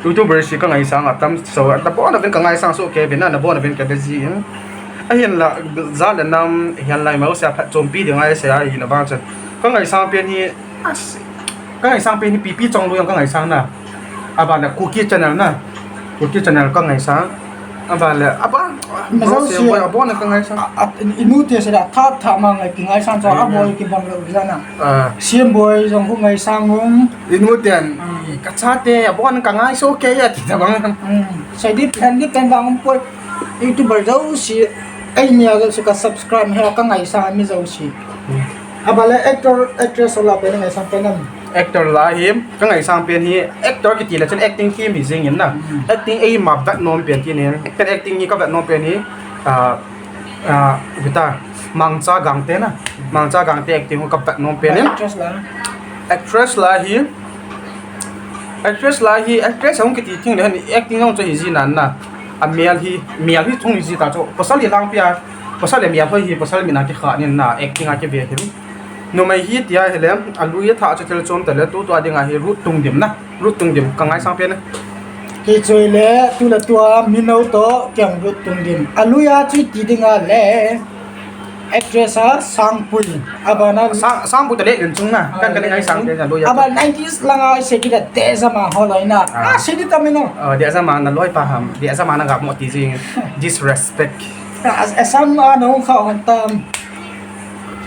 YouTubers hi ka ngaisang atam so, na bona vin ka ngaisang so ke vin na bona vin ka de ji. Ahin la, ja le nam, hian lai mau se a phat chompi de ngai se a hi na ba chan. Ka ngaisang pen hi, As, ka ngaisang pen hi P P Chongloi jong ka ngaisang na. Abang le Kuki channel na. Kuki channel ka ngaisang. Abang le, abang. Majo si. Boy, abang na ka ngaisang. A, a, inu te se da, tha, tha ma ngai ki ngaisang cho, a boy ki bang lo jana. Ah. Sim boy jong ku ngaisang um. Inu ten. Hmm. Ka cha te, abang ka ngai so ke ya ti ta bang. Hmm. Sai di pen di pen bang um poi. YouTuber jouse, ei nia jouse ka subscribe he ka ngaisang mi jouse. Hmm. Abang le actor, actress ho la pen ngaisang pen am. Actor la hi, ka ngaisang pen hi, actor kiti le chun acting hi mi jing in na. Hmm. Acting ei ma vet nom pen ti ni. Ken acting hi ka vet nom pen hi, ah, ah, bita, Mangcha Gangte na. Mangcha Gangte acting ka vet nom pen in. Actress la. Actress la hi, actress la hi, actress hung kiti thing le ni acting jong chu hi ji nan na. A male hi, male hi chung hi ji ta chu. Pasal hi lang pia, pasal le male hoi hi, pasal mi na ki kha nin na, acting a ki ve hi. Numei hi tia hi le, a lui a tha chu thil chom ta le, tu tua ding a hi Ruth Tungdim na. Ruth Tungdim, ka ngaisang pen. Kei choi le, tu le tua, mi no to, kiang Ruth Tungdim. A lui a chu ti ding a le. Actress a Sangpui. Abana Sang, Sangpui ta le len chung na. Kan, kan ngai sang len a lui a. Aba nineties langa se kita de jama ho loi na. Ah. Ah, se di tamino. Oh, de jama na loi pa ham. De jama na ga mo ti jing. Disrespect. Ah, as, as sam a no kha hon tam.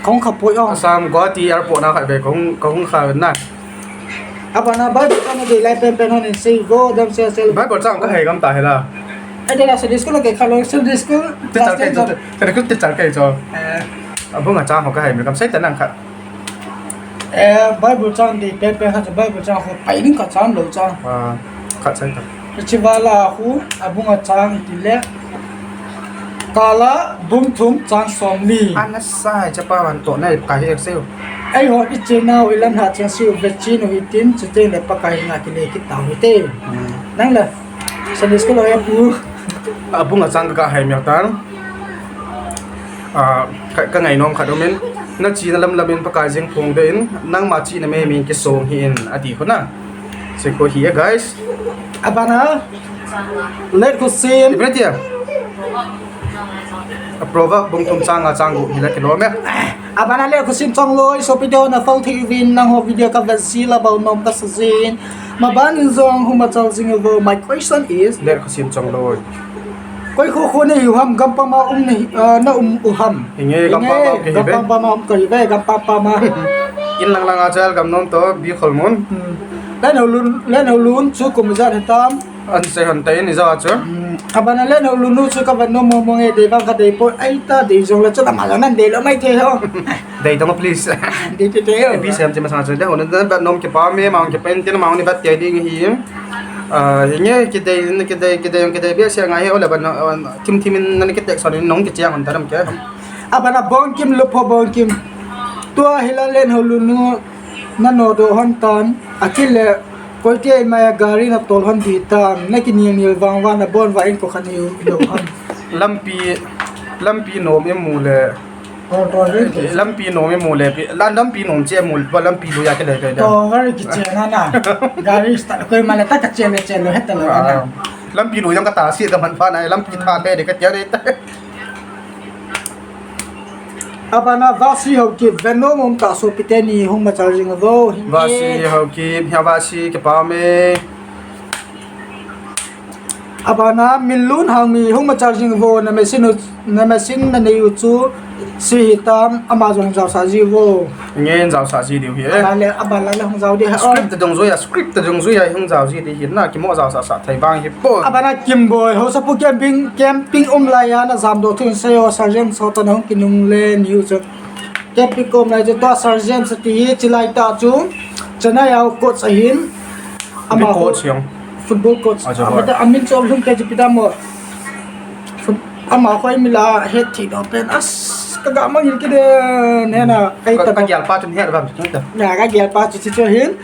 Kong kha poi ong. Assam Guwahati airport na kha be kong, kong kha na. Abana Bible chang de lai pen pen hon in sei go dam se se. Bible chang ka hei gam ta hela. Ai, dei la Sunday school lo kei kha lo, Sunday school class ten cho. Sunday school teacher kei cho. Eh. Abung a chang ho ka hai mi kam sai ta nang kha. Eh, Bible chang di pe pe kha cho, Bible chang ho pai ding kha chang lo chang. Ah, kha sai ta. Chivala khu, abung a chang ti le. Kala bung thum chang som li. Ana sai chapa van to nai ka hi ek seo. Ai ho i chenau i lan ha chang siu ve chin u hitin, chuteng le Pakai nga ki le ki tau hite. Hmm. Nang le. Sunday school lo ya pu. Abung a chang ka hai mi tan. Ah, ka, ka ngai nom khat um in. Na chi na lam lam in Pakai jing phong de in. Nangma chi na me min ki song hi in ati khu na. Siko hi e, guys. Abana. Let ko sim. Ibrahim. A Proverb bung thum chang a chang gu hi la ki lo me. Abana let ko sim chang loi, so video na fal thi vin nang ho video ka ve si la bau nom ka sa jin. Ma ban in jong huma chal jing vo. My question is, let ko sim chang loi. Koi khu khu ne yu ham gam pa ma um ne, ah, na um u ham. Inge gam pa ma um ke hi ve. Gam pa ma um ke hi ve, gam pa pa ma. In lang lang a chal gam nom to bi khol mun. Hmm. Len ho lun, len ho lun chu kum ijat hitam. An sei hon ta in ija chu. Hmm. Abana len ho lun nu chu ka van nom mo mo nge dei bang ka dei po. Ai ta dei jong la chu la ma la nan dei lo mai the ho. Dei tong please. Dei te te ho. Bi sem che ma sa chu de ho nan ba nom ke pa me ma ke pen tin ma ni ba te ding hi. Ah, hinge ke dei ke dei ke dei ke dei bi se ngai he o le ba no. Kim thimin nani ke tek son in nong ke chiang hon taram ke. Abana bong kim lo pho bong kim. Tua hi la len ho lun nu na no do hon tan. Akile koi te mai a gari na tol hon di tan. Na ki nil nil vang vang na bon va in ko khan hi lo hon. Lampi, lampi nom i mu le. Lampi nom i mu le pi. Lampi nom che mu le lampi lu ya ke le ke. To gari ki che na na. Gari start koi ma le ta ka che le che lo he ta lo na. Lampi lu yang ka ta si ka man pa na lampi tha le de ka che de. Abana vasi ho ki ve nom um ta so pi te ni hung ma chal jing vo. Vasi ho ki, ya vasi ke pa me. Abana min lun hang mi hung ma chal jing vo na machine u, na machine na nei u chu si hi tam ama jong jao sa ji vo. Ngen jao sa ji diu hi e. Abana le, abana le hung jao di ha. Script ta jong jui a, script ta jong jui a hung jao ji di hi na ki mo jao sa sa thei bang hi po. Abana Kimboi ho sa pu camping, camping um lai a na jam do thun se o sergeant so ta na hung ki nung le ni u chu. Camping kom lai chu tua sergeant sa ti hi chi lai ta chu. Chana yau coach ahin. Ama coach yang. Football coach. Acha, ama ta amin chom lhum te chu pi ta mo. Ama khoi mi la het thi do pen as ka ga mangil ki de ne na kai ta ka gyal pa chun het bam chu ta. Na ka gyal pa chu chu hin.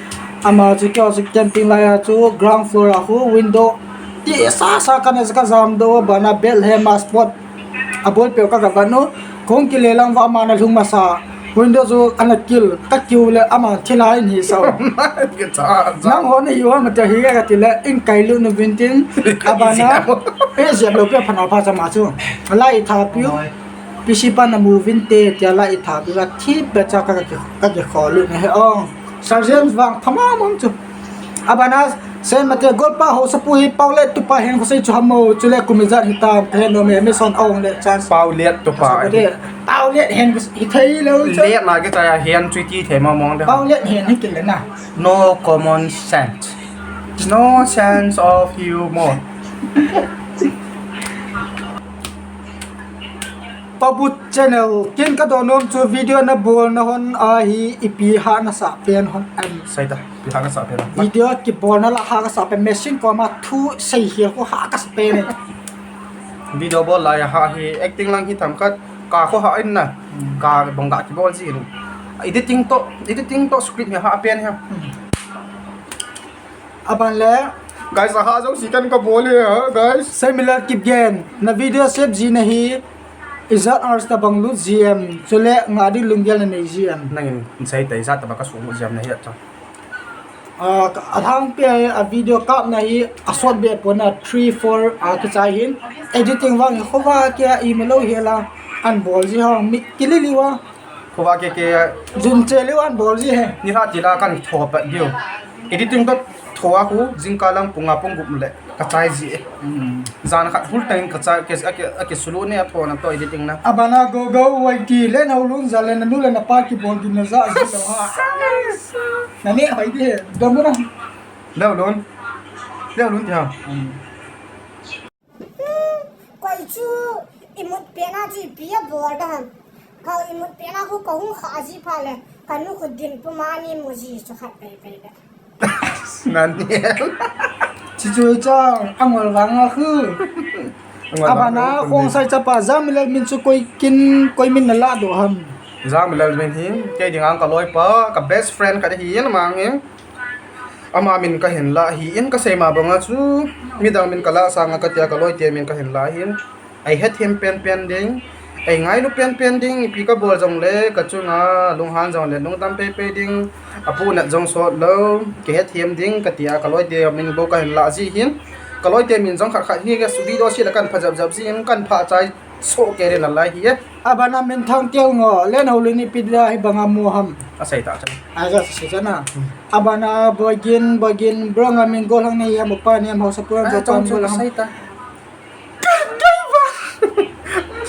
Ama chu kyo chu camping lai a chu ground floor a khu window. Ti sa sa ka na ka jam do ba na bel he ma sport. A bol peuh ka ka van u, kong ki le lang va ama na lhung masa. Window chu ana kil, ka kiu le ama thila in hi sao. Nang ho na hi wa ma ta hi ka ti le, in kai lu nu vin tin, abana, e jep lo pe phana pha cha ma chu. Lai tha piu, P C pa na mu vin te, tia lai tha piu la thi pe cha ka ka ki, ka ki kho lu na he ong. Sergeant vang phama mong chu. Abana, Sen mate golpa ho sapu hi Paulet tupa hen khosei chu hamo, chule kum ijat hitam, kahe nom e, mission aong le chance. Paulet tupa. Paulet hen hi thei lo chu. Let na ke chaya hen chu ti thei ma mong de. Paulet hen hi kile na. No common sense. No sense of humor. Pabut channel, kin ka do nom chu video na bol na hon a hi ipi ha na sa pen hon am. Sai ta, ipi ha na sa pen hon. Video ki bol na la ha ka sa pen machine ko ma thu sei hi ko ha ka sa pen. Video bol la ya ha hi acting lang hi tham khat ka ko ha in na. Hmm. Ka bong ga ki bol ji in. Editing to, editing to script hi ha pen ha. Hmm. Aban le. Guys, aha jong si kan ka bol e ha, guys. Similar Kipgen, na video sep ji na hi, ijat hours ta bang lut ji em, chule nga di lunggel na nei ji em. Nangin, sai ta ijat ta ba ka sung lut ji em na hi acha. Ah, ka, a thang pe a video kap na hi, a short be po na three, four, ah, kichai hin. Editing vang hi khova kia i ma lo hi la, an bol ji hong, mi kili liwa. Khova ke ke. Jun che liu an bol ji he. Ni ha ti la kan tho pa diu. Editing to tho a khu jingkah lang pung a pung gup le ka chai ji e. Hmm. Jan khat hul tang ka chai ke a ke, a ke sulu ne a tho na to editing na. Abana go go wai ti le nau lun za le na nu le na pa ki bol din na za ji to ha. Na ne hoi di he. Dom na. Leo lun. Leo lun ti ha. Hmm. Chu imut pena chu ipi abol da ham. Ka imut pena khu kahung kha ji pha le. Kanu khu dim puma ni mu ji chu khat pei pei le. Nani. Chichu chang angol vanga khu. Abana khongsai chapa Jamilal min chu koi kin koi min nala do ham. Jamilal min hi kei dinga kaloi pa ka best friend ka hi in mang in. Ama min kahin la hi in kasei ma banga chu midang min kala sanga katia kaloi te min kahin la hin. Ei hethem penpen ding, ei ngailu penpen ding, ipi kabol jongle kachunga lunghan jongle lungdam peipei ding, apunat jong sot lou, kihethem ding katia kaloite min bou kahin la ji hin. Kaloite min jong khat khat hi ka video sila kan pha jap jap ji hin kan pha chai so keren alai hi e. Abana min thang keu ngo len ho lini pidra hi banga mu ham. Asei ta chan. Aja se chana. Abana bogin bogin bronga min gol hang nei ham pa nem ho sapura jo pam gol hang. Asei ta.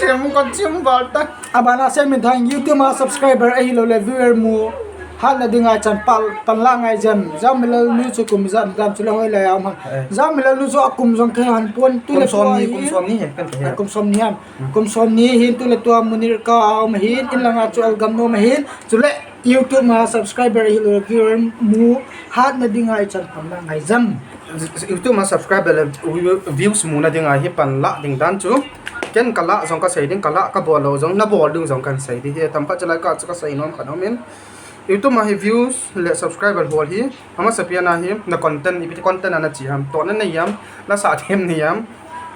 Chem ko chem balta. Abana se min thang YouTube ma subscriber ahi lou le viewer mu. Hat na dinga chan pal pan la ngai jen. Jamilal nu chu kum jan dam chu le hoi le am. Jamilal nu chu akum jong khe han pon tu le kum som ni kum som ni he kan he. Kum som ni ham. Kum som ni hin tu le tua Munir ka am hin in langa chu algam nom hin. Chu le YouTube ma subscriber ahi lou le viewer mu. Hat na dinga chan pan la ngai jen. YouTube ma subscriber le views muna dinga hi pan la ding dan chu ken kala jong kasei ding kala kabol lou jong nabol ding jong kan sei ding hi tam khat chalai ka chu kasei nom khat nom in YouTube ma hi views le subscriber hol hi ama sapia na hi na content ipi content ana chi ham to na nei yam na sa them nei yam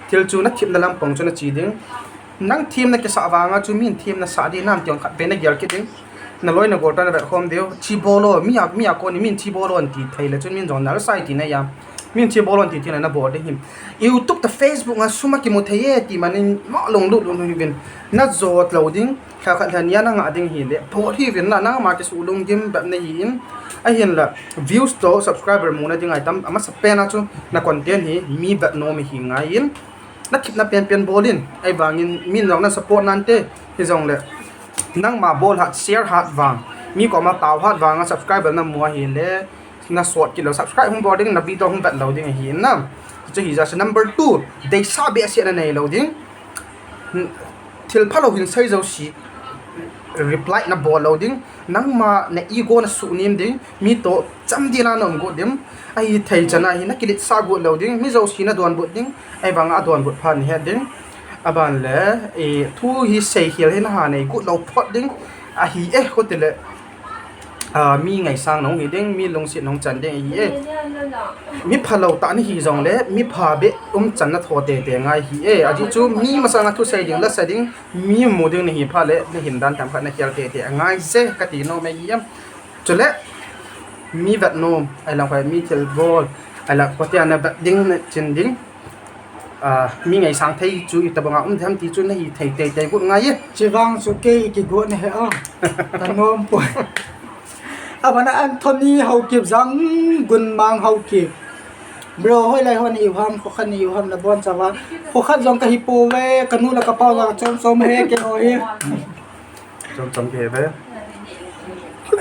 thil chu na thip na lam pong chu na chi ding nang them na kisa vanga chu min them na sa di nam tiong khat pe na gel ki ding na loi na gol ta na vet khom deu chi bolo mi a mi a ko ni min chi bolo an ti thei le chun min jong na sai ti na ya min chi bolo an ti ti na na bol de him YouTube ta Facebook nga suma ki mu thei e ti manin ma long lu lu ni vin na jot lo ding kha kha thania na nga ding hi le bol hi vin na na ma ki su lung gim bep na hi in a hin la views to subscriber mu na ding ai tam ama sa pe na chu na content hi mi vet no mi hi ngai in na thip na pen pen bol in ai vangin min jong na support nan te hi jong le nangma bol hat share hat vang mi koma tao hat vang a subscriber na mu ahi le na sot kilo subscribe hung bol ding na video hung vet lo ding ahi na chu hi ja se number two deisa behseh na nei lo ding thil phalo hin sei jo si reply na bol lo ding nangma na ego na su nim ding mi to cham dina na um go dim ahi thei chana hi na kilit sa go lo ding mi jo si na don but ding ai vang a don but phan he ding aban le e thu hi sei hial hi na ha nei gut lo phot ding ahi e ko ti le a mi ngaisang nong hi ding mi lungsit nong chan ding ahi e mi phalo ta ni hi jong le mi pha be um chan na tho te te ngai hi e a ji chu mi masanga thu sei ding la sa ding mi mu ding ni hi pha le ni hin dan tam khat na hial te te ngai je ka ti no me hi em Chule mi vet nom ai lang khoi mi thil bol ai lang khotia na vet ding na chin ding a mi ngaisang thei chu itabanga um them ti chu na hi thei tei tei gut ngai e. Chivang chu kei kigot na he a. Ka nom poi. Abana Anthony Haokip jang Gunmang Haokip. Bro hoilai ho na iu ham khokhat na iu ham na bon chawa. Khokhat jong kahi pouve kanu le kapa jong chom chom he keiho hi. Chom chom kei ve.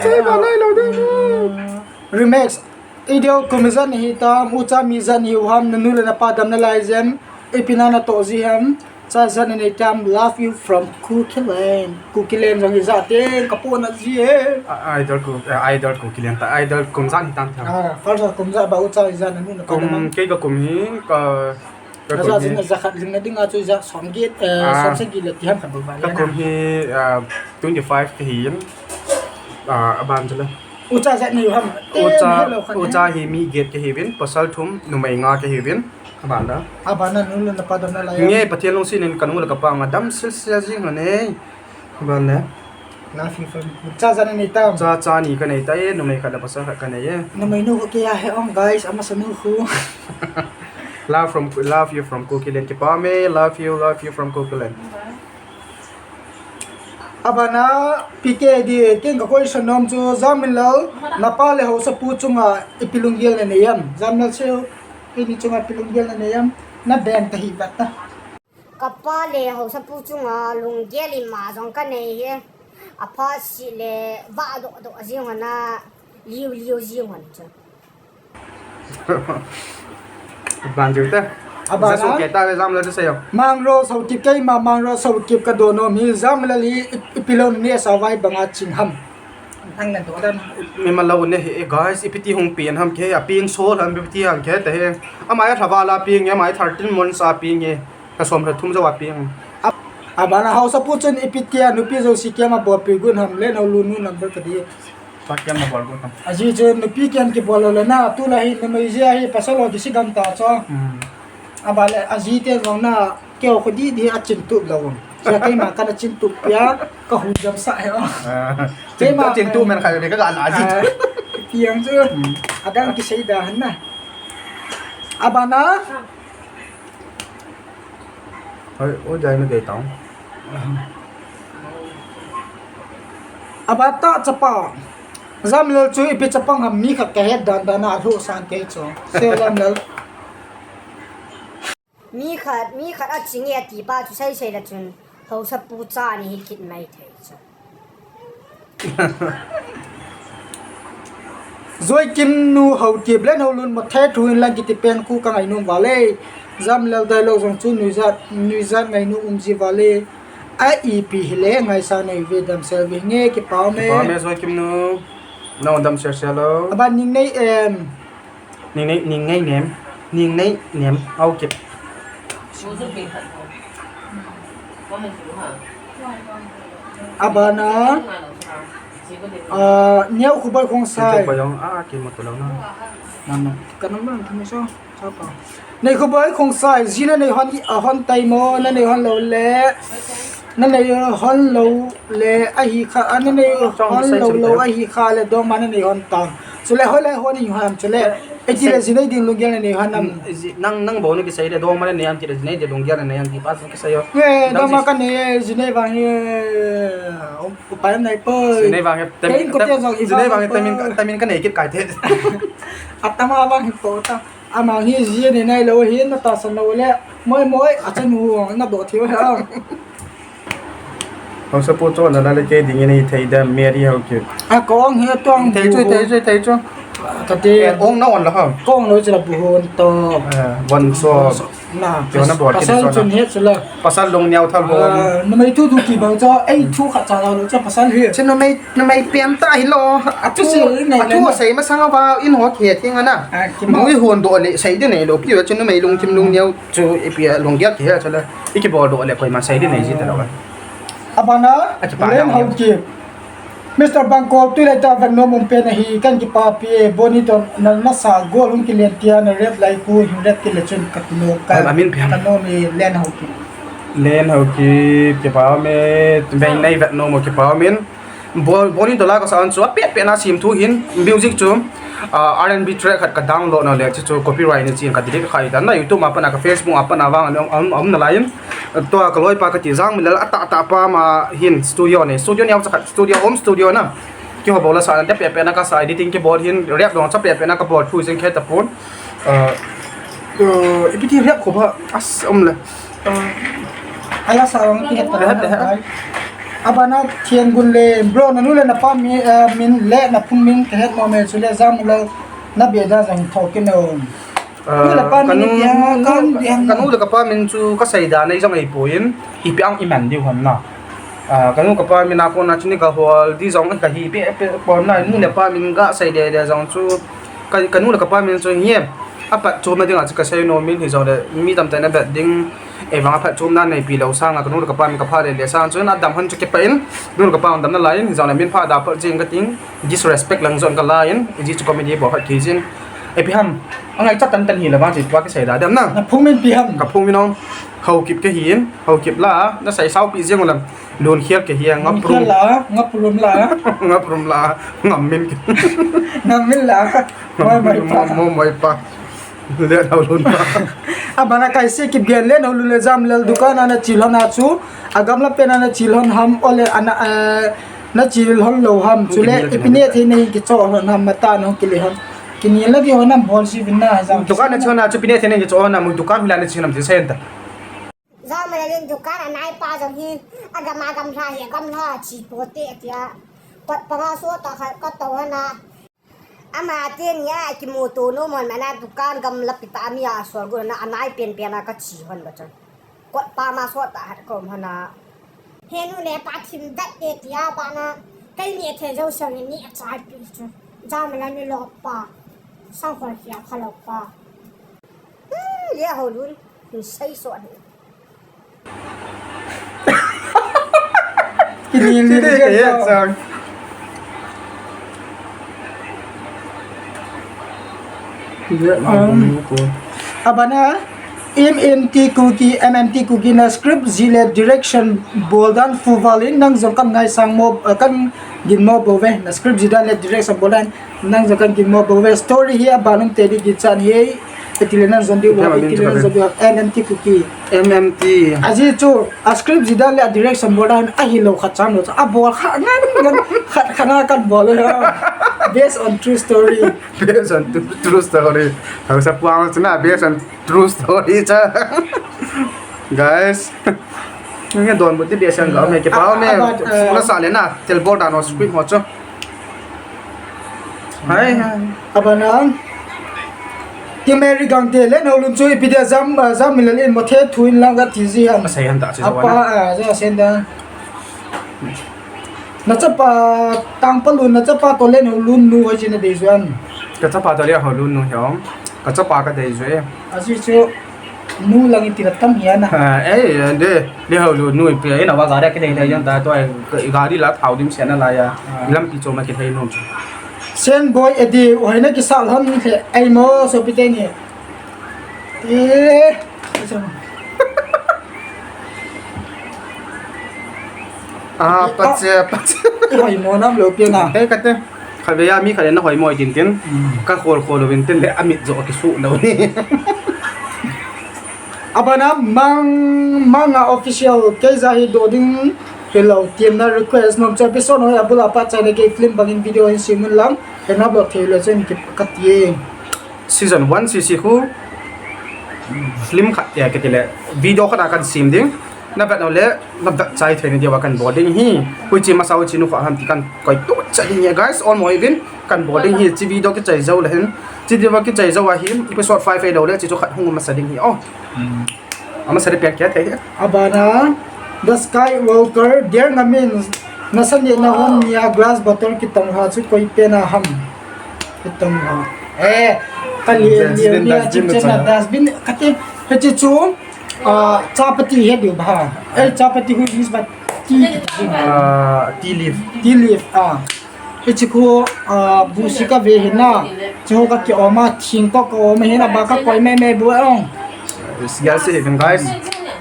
Chai ba lai lo de. Remix. Idol kum ijat nahi tam, ucha mi ijat nahi u ham, nanu le napa dam nalai jem, ipi na natoh ji ham, cha ijat nanei tam, love you from Kukiland. Kukiland jong ijat te, kapo na ji e. Idol ku, idol Kukiland ta, idol kum ijat nahi tam tam. Ah, first kum ijat ba ucha ijat nanu napa dam. Kum kei ka kum hi ka Aja jing aja khat jing na ding a chu aja som get eh, som se gi le ti ham khat ba. Ka kum hi twenty five ka hi in. Ah, aban chu le. Ucha jat ni ham. Ucha ucha hi mi get ka hi vin, pasal thum numei nga ka hi vin. Aban da. Aban na nu le na pa da na la. Nge Pathian lungsi nin kanu le kapa nga dam sil sil jing ne. Aban le. Love you from cha cha nei tam. Cha cha ni ka nei ta e, numei khat le pasal khat ka nei e. Numei nu ko ke ya he ong guys, amasa nu khu. Love from love you from Kukiland kipah e, love you love you from Kukiland. Abana P K D ken ka question nom chu Jaminlal napa le haosapu chunga ipi lunggel na nei am. Jaminlal seo kini chunga ipi lunggel na nei am. Na ben ta hi bat ta. Kapa le haosapu chunga lunggel ima jong ka nei e. Apha si le va do do jing hon a liu liu jing hon chu. Ban jiu te. Abana. Jasu ke ta le Jamlal chu seiyo. Mangro Haokip keima, Mangro Haokip ka donom hi Jamlal hi i, ipi lou nei sa vai banga ching ham. Thang na to dan. Mi ma lou ne hi, guys, ipi ti hung pen ham ke, a peng so ham ipi ti ham ke te he. Ama ya thava la peng, ama ya thirteen months a peng e. Ka som le thum jo a peng. Ab-, abana Haosapu chun ipi tia nupi jouse kiang a bolpi gun ham le, Lenhoulun nu number ka di. Pa kiang a bol gun ham. Aji chu nupi kiang kibol lou le na, tulai hi numei jeh a hi pasal ho kisi gam ta chu. Hmm. Abale, aji te jong na, keo kho di di a chin tup lou. Jia keima kana chin tup pia, ka hu jam sa he o. Ah, chin tup, keima, chin tup men khai be ka ga la aji. Ah, tiang chu. Hmm. Adang kisei da han na. Abana. Hoi, o jai na ke tao. Abata chapa. Jamlal chu ipi chapang ham mi khat ka het dan dan a lhu sang ke chu. Se Jamlal. Mi khat, mi khat a ching e ti pa chu sei sei la chun. Haosapu cha ni hi kit mai thei chu. Joikim nu Haokip le Lenhoulun mo the thu hin lang kiti pen khu ka ngainom vale. Jamlal dialogue jong chu nuijat, nuijat ngainom um ji vale. A ipi hile ngaisang nei ve damsel ve nge kipah me. Kipah me Joikim nu. Nang damsel sel lou. Aba Ningneinem. Ningnei, Ningneinem, Ningneinem, Haokip. Abana, ah, Neo Khoboi Khongsai. Khoboi jong, ah, kimo to lou na. Nano, ka number ang kimo so, sapa. Nei Khoboi Khongsai, ji na nei hon, ah, hon tai mo, na nei hon lou le. Na nei hon lou le ahi kha, a na nei hon lou lou ahi kha le dongma na nei hon tam. Chule hoi le hon i ham chule. Iti le ji nei ding lunggel na nei hon nam. Nang, nang bou na kisei le dongma na nei ham ti le ji nei ding lunggel na nei ham ti pa jong kisei o. Nge, dongma ka nei ji nei vang hi, um, upai nei po. Ji nei vang hi, tamin, ji nei vang hi, tamin, tamin ka nei kit kai te. Atama vang hi po ta. Ama hi ji nei nai lou hi na tahsan lou le. Moi moi, a chanu na do thei ha. Haosapu chon na le ke ding nei thei da Mary Haokip. A kong hi tong thei chu, thei chu, thei chu. Ka te. Eh, ong na on la ha. Kong lou chu la bu hon to. Eh, bon so. Na. Ke na bol ki pasal so chun na. He chu la. Pasal lung neo thal bol. Ah, numei thu thu kibang chu, ei thu khat cha lou chu pasal hi. Chu numei, numei pian ta hi lou. A thu, chu si nei a thu le na. Sei masang a va in ho the thing ana. Ah, kima. Mui hon do le sei de nei lou pi chu numei lungthim lungneo. Chu ipi a lunggel kihe chu le, i kibol doh le koima sei ding nei ji ta lou. Abana, a kipa Len Haokip. Mister Bangkol, tulai ta vetnom um pen ahi, kan kipapi, Boni toh na, nasa gol hung kilen tia na rep lai khu, hin rep kit le chun ka nom, ka, amin pi ham? Ka nom e Len Haokip. Len Haokip, kipa me, veng nei vetnom kipa min. Bo-, Boni toh la ka sa an chu, apet pet na sim thu hin, music chu, ah, R and B track khat ka download na le, chu chu copyright ni chin ka delete khai ta na, YouTube a pat na ka Facebook a pat na vang um, um, um na lai in. Tua ka loipa ka ti Jangmilal a tah tah pa ma hin studio ni, studio ni a cha khat studio, home studio na. Kihou bol la sa na, apet pet na ka sa editing kibol hin, rap dong cha apet pet na ka bol thu jing khe ta pon. Ah, uh, ipi ti rap kho ba, as, um le. Ah, ala sa ang ti het ta. Abana Thiangun le, bro, na nu le na pa mi, eh, min le na phung min ka het mo me chu le Jangmilal na be da jang tho ki no. Ah, nu le pa min ka nu, tia, ka nu, ka nu le ka pa min chu ka sei da nei jang ei poi in, ipi ang i man diu ham na. Ah, ka nu ka pa min a kona chu ni ka hol di jong ka hi pe, pe pon na, nu le pa min ka sei de de jong chu ka, ka nu le ka pa min chu hi a phatchomna ding a chu ka sei nom in hi jong le mi tam tah in a vet ding. Ei vang a phatchomna nei pi lou sang a ka nu le ka pa min ka pha le le sang chun a dam hon chu kipah in, nu le ka pa min dam na lai in hi jong le min pha da pal jing ka ting disrespect lang jong ka la in, i ji chu comedy bol khat ki jin. Ipi ham, a ngai cha tan tan hi le vang chi pa ki sei da dam na. Na phung min pi ham? Ka phung min ong. Haokip ka hi in, Haokip la, na sei sao pi jing u lam. Lun khial ke hi a, Ngaprum. Lun khial la, Ngaprum la. Ngaprum la, Ngammin ke. Ngammin la. Moi, moi pa. Mo, moi pa. Lenhoulun pa. Abana kai se kibang Lenhoulun le Jamlal dukan a na chilhon a chu. A gamla pen a na chilhon ham ole ana, eh, na chilhon lou ham. Chule, ipi ne thei nei kicho hon ham mata no kile hon. Kini la di hon nam bol si vin na jam. Dukan a chilhon a chu ipi ne thei nei kicho hon ham, dukan hula na chilhon ham ti sen ta. Jangmilal in dukan a nai pa jong hi, a gam a gamla hi, a gamla chi pote tia. Pat panga so ta khat ka to hana. Ama teni a kimuto nom hon mana dukan gamla pita mi a sol go na anai pen pen a kachi hon ba chon. Kot pa ma so ta hat kom hon a. Henu ne pa thim vet e tia ba na. Kai ni the jo sang ni a chai pi chu. Jam la ni lo pa. Sang khol khia kha lo pa. Hmm, lia ho lun. Ni sai so ni. Kini ni Kini ni ni sang. Um, abana M M T Kuki, M M T Kuki na script jile direction boldan fuvalin nang jong kan ngai sang mo, eh, kan gin mo bove na script jidan le direction boldan nang jong kan gin mo bove story hi abanung te di gin chan hi. Itile nang zon di wa, itile nang zon di wa, M M T Kuki. M M T. Aji chu, a script jidan le a direction boldan ahilo khat chang lo chu. A bol kha ngan ngan khat khat na kan bol lo. Based on true story. Based on true, true story. Hausa puang chu na based on true story cha. Guys. Nge don bu ti based on ga me ke pau me. Aba, aba, eh, la sa le na. Tel boldan o script ho chu. Hai, hai. Abana. Ki Mary Gangte le no lun chu ipi dia jam, ah, jam milal in mo the thu in lang ka ti ji han. Masai han ta chi apa, ah, ja sen da. Na chapa tang pa lun na chapa to le no lun nu hoi chi na dei juan. Ka chapa to le ho lun nu hiong. Ka chapa ka dei ju e. Aji chu. Nu lang iti la tam hian a. Ha, eh, de, de ho lu nu pi, eh, na wa ga da ke dei dei jong ta to, eh, gari la thau dim sian a la ya. Ah. Lampi chom a ke thei nom chu. Sen boy edi, oi na ki sa lhon ni the, ai mo so pi te ni. Eh. Ah, pa che, pa che. Oi mo nam lo pi na. Eh, ka te. Khatvei a mi khat in na hoimo tin tin. Mm. Ka khol khol uvin tin le amit jo kisu lo ni. Abana mang, manga official kei ja hi do ding hello team na request nom cha episode hoi abula pa chai le kei film bangin video hin simun lang. Hena block thei le chen ki ka ti e. Season one sisi khu film khat tia ke tile video khat a kan sim ding. Na vet nau le, na vet chai thei na dia kan bol ding hi. Hui chi masa hui chi nu kha ham ti kan koi tu cha ding ya guys. All mo ivin kan bol ding hi chi video ki chai jo le hin. Chi video ki chai jo a hi episode five ai lo le chi chu khat hung masa ding hi. Oh. Hmm. Ama sa de pia kia thei. Abana, The Skywalker, Dear Ngamin, na sa ni na hon ni a glass bottle ki tong ha chu koi pe na ham. Ki tong ha. Eh, ka li, li, li, dustbin, dustbin, dustbin, ka ti, he chi chu, ah, chapati he diu ba. Eh, chapati hu is ba tea, tea. Ah, tea leaf. Tea leaf, ah. Hichi khu, ah, busi ka ve hina. Chu ka ki oma, thing ko ka oma hina, ba ka koi me me bu ong. Is guys, even guys.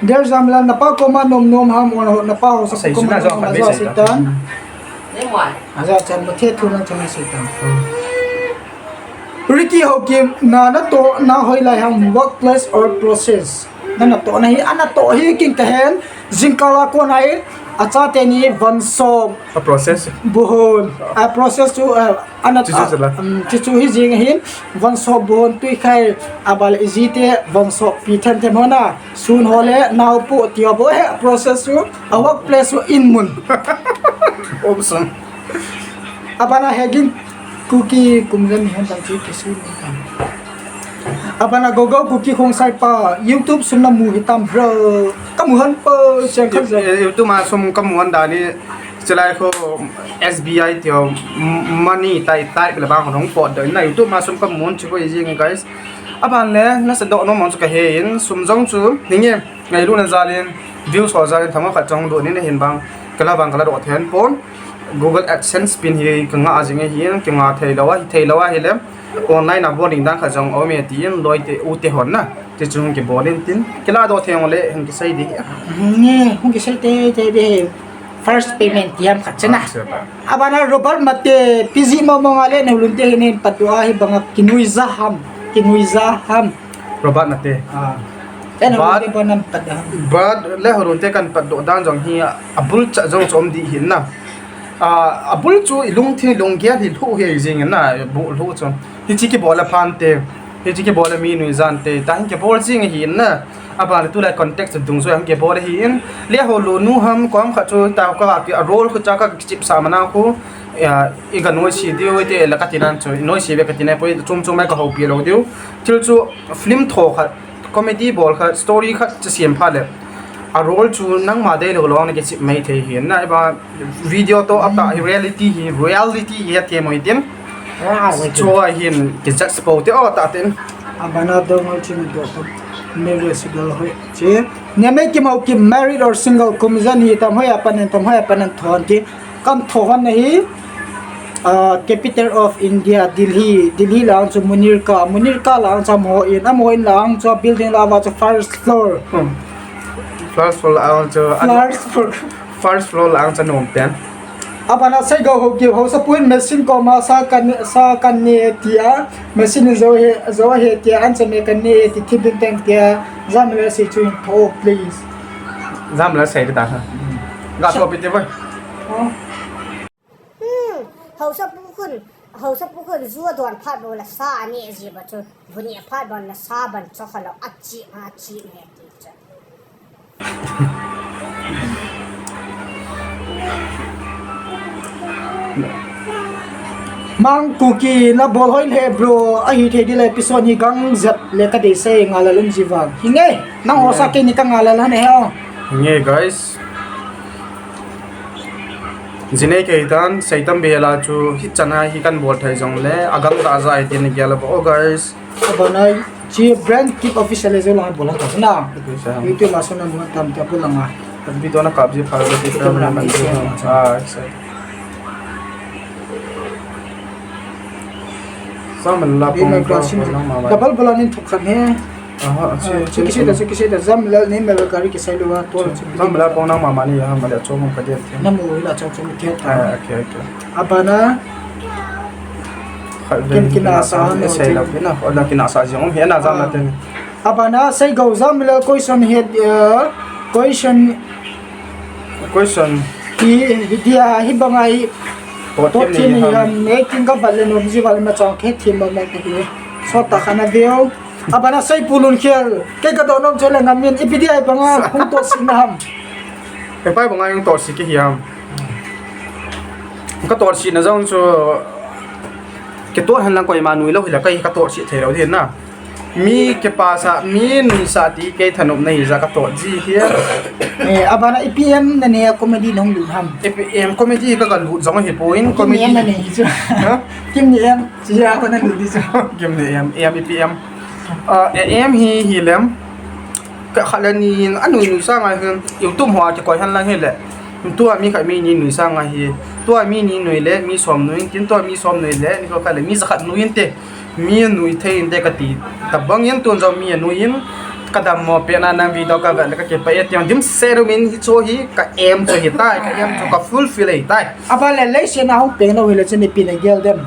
Dear Jamla, na pa ko ma nom nom ham, on ho, na pa ho sa ko ma nom, ma jo sitan. Aja chan mo the thu nang chan sitan. Ricky Hokim, na, na to, na hoi lai ham, workplace or process? Na, na to, na hi, ana to hi king ka hen, jingkala ko na hi, acha te ni von so. A process. Buhon. A process chu, eh, ana, chu chu la. Um, chu chu hi jing hin, von so buhon tui khai, abal iji te, von so pi then then hona, sun ho le, nau pu ti ho bo he, process chu, a workplace chu in mun. Awesome. Abana hegin Kuki kum jan ni hen tang chu kisu ni kan. Abana Gogo Kuki Khongsai pa YouTube sum na mu hi tam bro. Ka mu han po chang khan ja. You-, YouTube ma sum ka mu han da ni chelai kho S B I tio m-, money tai tai le bang hong po do na YouTube ma sum ka mu han chu ko easy guys. Aban le na sa do no mon chu ka he in sum jong chu ni nge. Ngailut na jal in, views ho jal in, thamo khat chong lut ni na hin bang, kala bang kala doh thei pon. Google AdSense pin hi ka nga jing ahin, ka nga thei lou a, thei lou a hile, online a bol ding dan khat jong um e tin, loi te, u te hon na, ti chung ki bol in tin, kila doh thei le, hin ki sei di. Nge, hung ki sei te, te de, first payment tiam khat chena. Ah, sure. Abana Robert Mate, P G mo mo nga le, na lun te hin, hin pat do a hi bang a, kinui ja ham, kinui ja ham. Robert Mate. Ah. But, but le Horun te kan pat doh dan jong hi a, a bul cha jong chom di hin na. Ah, a bul chu i lungthim lunggel hi lhu hi jing na, bu lhu chu. Hichi ki bol a phan te. Hiche kibol a mi nuijan te, tahin kibol jing ahin na. Aban le tulai context dungjuia kibol ahin. Lehou lonu ham kom khat chu ta ka ki a role khu cha ka kichep sa mana khu. Ya, i ga noise diu te la ka tinan chu. Noise ve ka tinai poi chom chom mai ka houpi lou diu. Thil chu film tho khat, comedy bol khat, story khat chu siam pha le. A role chu nangma dei lou lou na kichep mai thei hin na, iba video to ata hi reality hi, reality hi ati mo itin. Chu ahin kijudge po te o ta tin. Abana dong ol chin do ko. Married single hoi. Chi. Ne me ki mau ki married or single kum jan hi tam hoi apan tam hoi apan thon ki. Kan tho hon na hi, ah, capital of India, Delhi. Delhi lang chu Munirka, Munirka lang chu Moin, a Moin lang chu building la va chu first floor. Hmm. First floor lang chu, first floor. First floor lang chu nom pen. Abana Seigou ho ki ho sa puin machine koma sa kan, sa kan ne tia, machine jo he, jo he tia, an sa me kan ne ti thibin teng tia, jam le sei chu tho, please. Jam le sei ta ha. Ga tho pi te boy. Oh. Hmm, hausa pu khun, hausa pu khun ju a don phat bou la sa a ne ji ba chu, bu ne phat bou la sa ban cho kha lo, a chi, a chi ne ti chu. Mang Kuki na bol hoi le bro, a hi thei di le episode ni gang zat le ka dei sei nga la lum ji vang. Hi nge, nang ho sa ke ni ka nga la la ne ho. Hi nge guys. Jinei kei tan, seitam behela chu, hi chana hi kan bol thei jong le, agam da ja ai tin gel bo, oh, guys. Abanai, chi brand kit official le jo la bol ta na. Okay, sir. YouTube la sona mo tam te bol nga. Video na kap ji pha le ti. Ah, sir. Sa man la pong ka na ma ma. Double bol anin thok khan he. Aha, ah, chi, chi, chi, chi, chi, chi, jam le ni me gari ki sai lo wa to. Jam le pong nang mama ni ya, ma le chong ka dia. Nam u la chong chong ke ta. Ah, okay, okay. Abana. Kin kin asa no sai lo na. O na kin asa jong he na jam na ten. Abana Seigou jam le question he, eh, question. Question. Hi, hi dia hi banga hi. To thim ni ham ne kin ka bal le nom ji bal ma chang ke thim ma ma ke. So ta khana veo. Abana sei pulun khel. Ke ka do nom chole ngam min ipi dia banga hung to sin ham. Ke pai banga hung to si ke hiam. Ka to si na jong chu ke to han lang koima nui lo hi la kai ka to si thei lo din na. Mi ke pa sa mi nui sa ti ke thanop na hi ja ka to ji hiam. Eh, abana ipi em na ne comedy nong lu ham. Ipi em comedy ka ka lu jong hi point comedy. Em na ne hi chu. Ha? Kim ni em. Chia ko na lu di chu. Kim ni em, em ipi em. Ah, em hi hi lem. Ka kha le ni a nui nui sa ngai hin. YouTube ho a ti koi han lang hi le. Tua mi kha mi ni nui sa ngai hi. Tua mi ni nui le mi som nui tin tua mi som nui le ni ko kha le mi za khat nui te. Mi nui thei in te ka ti. Ta bang in tun jong mi nui in. Ka dam mo pe na nang video ka ga le ka ke pa e ti dim se ru min hi cho hi ka em cho hi tai ka em cho ka fulfill hi tai. Ava le leiset a hung peng lou hi le chun ipi na gel dem.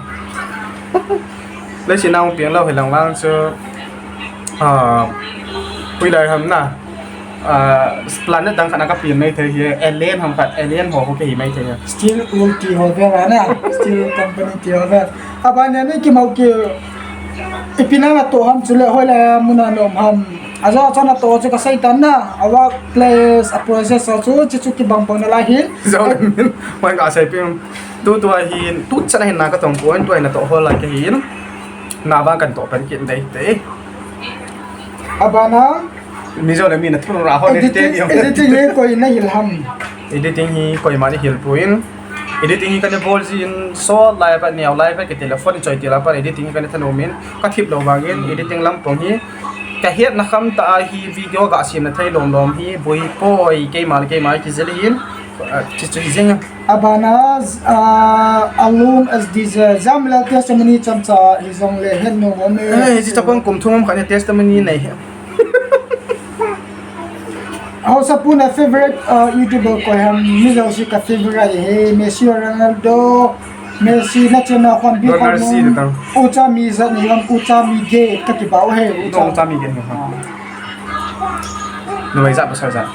Leiset a hung peng lou hi lang lang chu, ah, pui lai ham na, ah, planet dang khat a ka peng mai thei hi, alien ham khat, alien ho ho ke hi mai thei hi. Steel wool ti ho ve la na, steel company ti ho ve. Ava ne ni ki mau ki ipi na na to ham chu le hoi la mun a nom ham. Ajo chon a to chu ka sei tan na, a workplace, a process a chu, chu chu ki bang bang na la hi. Jong min, hoi ka sei peng. Tu tua hin, tu chana hin na ka tong pon, tua hin na to hol lai ka hin. Na bang kan to pen kin dei te. Abana. Mi jo le mi na thun ra hol te. Editing, editing hi koi na hil ham. Editing hi koima na hil pon. Editing hi ka ne bol jin so lai pa neo lai pa ke telephone choi ti la pa editing hi ka ne thanom in. Ka thip lou bang in editing lam pong hi. Ka het na kham ta a hi video ga sim na thei lom lom hi boi poi keima le keima ki jil hin. Ah, chi chu hi jeng. Abana, ah, alum as D J, jam le testimony cham cha hi jong le hen no mo me. Eh, chi chapang kum thum khat ni testimony nei. Hausa pu na favorite, ah, YouTuber koi ham, mi jong si ka favorite he, Messi or Ronaldo, Messi na chena khon bi khon. Messi de tang. Ucha mi jat ni lam, ucha mi ge, ka ti ba o he, ucha. No, ucha mi ge ni ha. Ah. Numei jat pasal jat.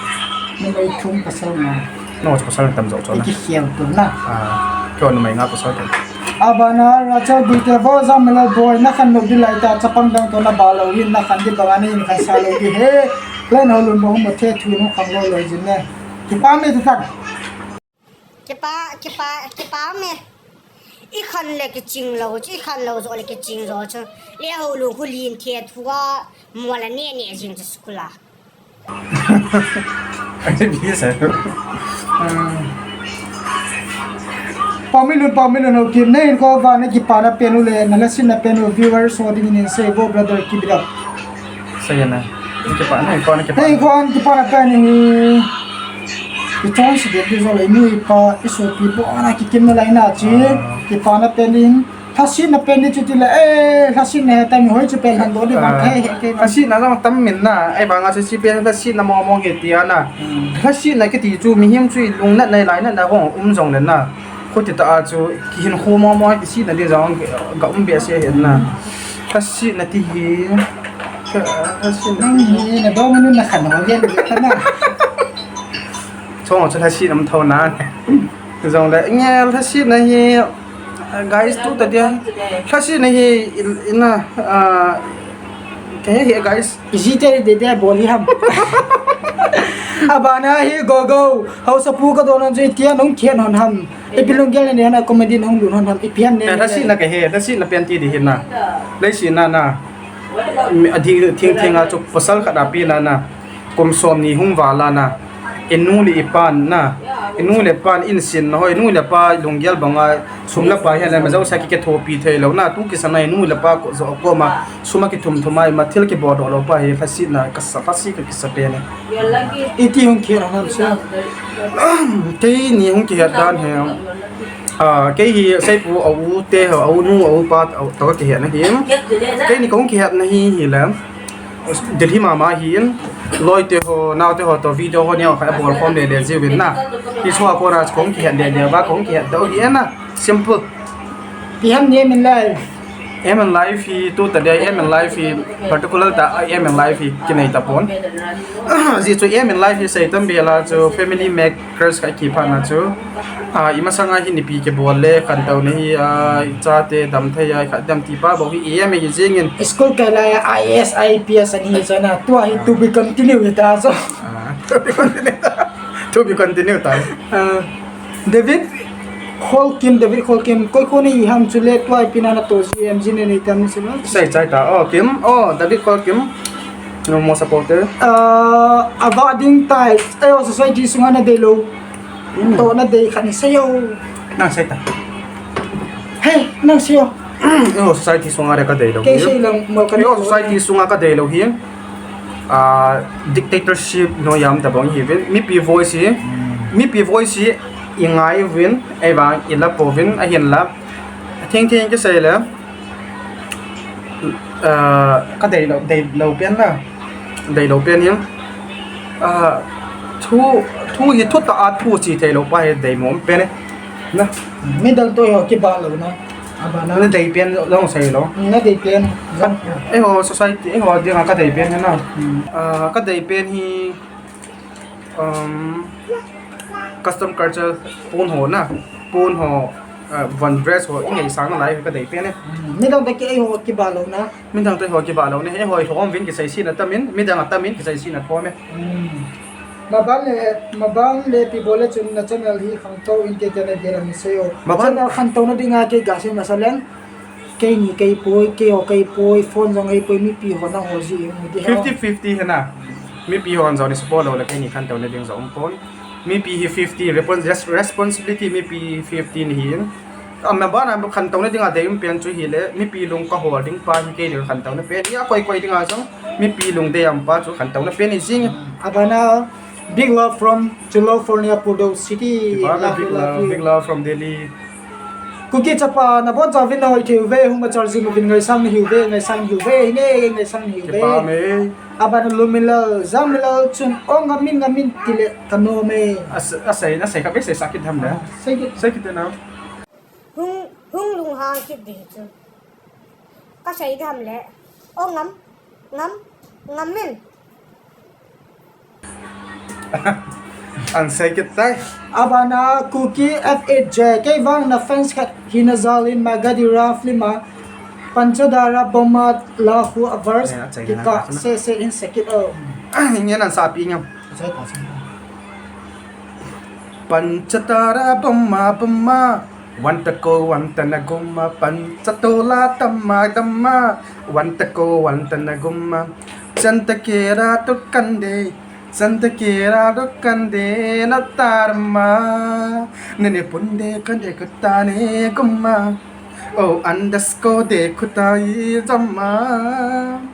Numei thum pasal nga. No, pasal tam jo cho na. Ki khial tu na. Ah, kyo numei nga pasal tam. Abana Rachel Guite vo, Jamilal boy, na khan lou di lai ta, chapang dang toh na ba lou hin, na khan di banga na hin khan sa lou di he. Len ho lun ba hum the thu no khang lou lou jin ne. Kipa me tu tak. Kipa, kipa, kipa me. I khan le kiching lou chu, i khan lou jo le kiching jo chu. Le ho lun khu lin the thu a, mo la ne ne jing chu school a. Ang sabi sa. Pamilun, pamilun, okay. Nei ko va na kipana pen u le, na la sin na pen u viewers ho ding in sei vo brother, keep it up. Saya na. Kipana, ko na kipana. Nei ko an kipana pen ni. Ki chance de de zo le ni pa isu pi bo na ki kim na lai na chi. Ah. Kipana pen in. Lhasetna pen ni chu ti le, eh, lhasetna he ta mi hoi chu pen han do ni bang thei he ke. Lhasetna jong tam min na, ai banga chu chi pen lhasetna mo mo he ti a na. Hmm. Lhasetna kiti chu mihem chu i lungnat nei lainat na hong um jong le na. Khuti ta a chu kihin khu mo mo kisetna di jong ga um be se he na. Lhasetna ti hi. Lhasetna. Nang hi na do manu na khan ho ven ta na. Chong chu lhasetna um tho na. Jong le nge lhasetna hi. Ah, guys, tu ta dia. Lhasetna hi in, in na, ah, kahe hi, guys. Iji te de de bol hi ham. Abana hi go go. Haosapu ka don on je tia nung kian hon ham. Ipi lunggel ne na comedy nung lun hon ham. Ipi ham ne. Eh, lhasetna kahe, lhasetna pen ti di hin na. Lhasetna na. Mi, a ding thing thing a chu pasal khat a pi na na. Kum som ni hung val a na, i nu le i pan na, i nu le pan in sin na hoi, i nu le pa lunggel banga sum le pai hian le ma jouse ki, kithopi thei lo na, tu kisa na i nu le pa ko, jo koma sum a kithum thum a, i ma thil kibodoh lo pa hi lhasetna kasa, lhaset ka kisa pen e. Iti hung kihet a ham sa? Keini hung kihet dan hi, ah, kei hi seipu a u te ho, a u nu, a u pa, a u to ka kihet na hi. Keini ka hung kihet na hi hi le. Delhi mama hin, loi te ho, nau te ho to video ho neo kha bol khom le le jiu vin na. Hi chua ko ra kong kihet le le ba kong kihet do hi na. Simple. Pi ham ni min lai. Aim in life hi tu ta dia, aim in life hi particular ta, aim in life hi kinei ta pon. Ji chu aim in life hi sei tam be la chu family make Crush ka kiphat na chu. Ah, i masanga hi nipi kibol le, khantouna hi, ah, i chate dam thei a, i khat dam ti pa bou hi, i em hi jingin. School kai lai a, I A S, I P S ani hi chana, tua hi to be continue hi ta chu. Ah, to be continue. To be continue ta. Ah, David Kholkim, David Kholkim, koi kho nei ham chu le, tua ipi na na to ji em ji ne nei tam ni chu. Sai chai ta. Oh, Kim. Oh, David Kholkim. No more supporter. Ah, ava ding tai. Ayo, society sunga na dei lo. Hmm. To na dei khat ni sei o. Nang sei ta. Hey, nang sei o. Ayo, society sunga re ka dei lo. Kei sei lang mo ka. Ayo, society sunga ka dei lo hi. Ah, dictatorship no jam ta bang hi vin. Mipi voice hi. Hmm. Mipi voice hi i ngai vin, ei vang i la po vin, ahin la. Thing thing ki sei le. Ah, ka dei lo, dei lo pen na. Dei lo pen hi. Ah, thu, thu hi thu ta a thu chi thei lo pa hi dei mom pen e. Na. Midang to ho ki ba lo na. Abana. Na dei pen lo sei lo. Na dei pen. Eiho society, eiho dinga ka dei pen na. Hmm. Ah, ka dei pen hi. Um, custom culture pon ho na, pon ho, uh, von dress ho, i ngai sang na lai ka dei pen e. Hmm, midang te ki eiho ki ba lo na. Midang te ho ki ba lo ne, eiho i hom vin ki sei si na tamin, midang a tamin ki sei si na thom e. Hmm. Maban le, maban le pi bol le chun na channel hi khangtou in te te na de la mi sei o. Maban? Channel khangtou na dinga ke ga sei ma sa leng. Keini kei poi, kei ho kei poi, phone jong ei poi, mipi ho na ho ji mu di ha. Fifty fifty hi na. Mipi ho an jong ni support lo le keini khantouna ding jong um pon. Mipi hi fifty, respons-, res-, responsibility mipi fifty ni hin. Ama bana khantouna dinga dei um pen chu hi le, mipi lung ka hol ding pa hi kei le khantouna pen. Hi a koi koi dinga jong, mipi lung dei um pa chu khantouna pen hi jing. Abana, big love from California, Purdue City. Big love, love you, big love, love you. Big love from Delhi. Kuki chapa, na bon chauvin na hoi thei uve, hung ma char jing uvin ngaisang na hi uve, ngaisang na hi uve, nge, ngaisang na hi uve. Kipa me. Abana Lumilal, Jamilal chun, o ngamin, ngamin ti le ka nom e. A se-, a sei, a sei ka be sei sa kit tham le. Ah, sei kit. Sei kit na. Hung, hung lunghang kit di chu. Ka sei tham le. O ngam, ngam, ngamin. An sei kit tai. Abana Kuki F eight J, kei vang na fans khat hina jal in Magadira film a Panchadara Bomma la hu a verse. Eh, achai na kika ka se se in sekit o. Ingen an sapi ngam. Sai ta sai. Panchadara Bomma Bomma, Vantako Vantana Gumma, Panchatola Tamma Damma, Vantako Vantana Gumma, Chantakera Tukande, Chantakera Tukande Natarma, Nene Punde Kande Kutane Gumma, O Andasko De Kutai Jamma.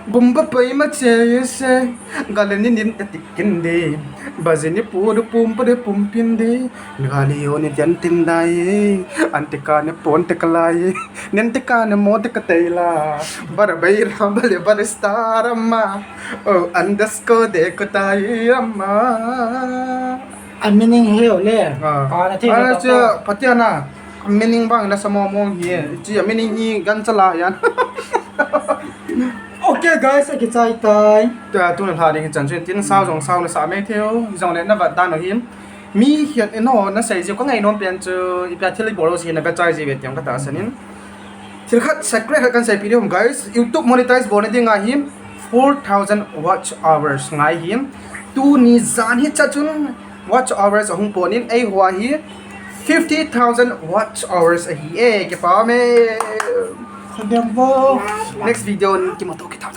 Bumba pai ma che se, gale ni nin ta tikin de, bazini pu du pum pa de pum pin de, gale yo ni jan tin dai, antika ne pon te kalai, nin te ka ne mo te ka tei la, bara bai ra bale bale star ma, O Andasko De Kutai Jamma. A meaning hi o le. Ah. Pa na thi Ah, na che, ta. Patiana. A meaning bang na samo mo hi. Chi a meaning hi gan chala yan. Okay, guys, a kichai tai. Ta tu na hla ding chan chen tin sao jong sao na sa me theo. Jong le na vat dan o hi. Mi hian eno na sei ji ko ngai nom pian chu. Ipia thil i bol si na ka chai ji ve tiang ka ta sanin. Thil khat secret khat kan sei pi ding, guys. YouTube monetize bol na ding a hi four thousand watch hours ngai hi. Tuni jan hi cha chun watch hours ahung pon in ei hua hi fifty thousand watch hours ahi e, ke pa me. Khadem bo. Next video in kimato kita.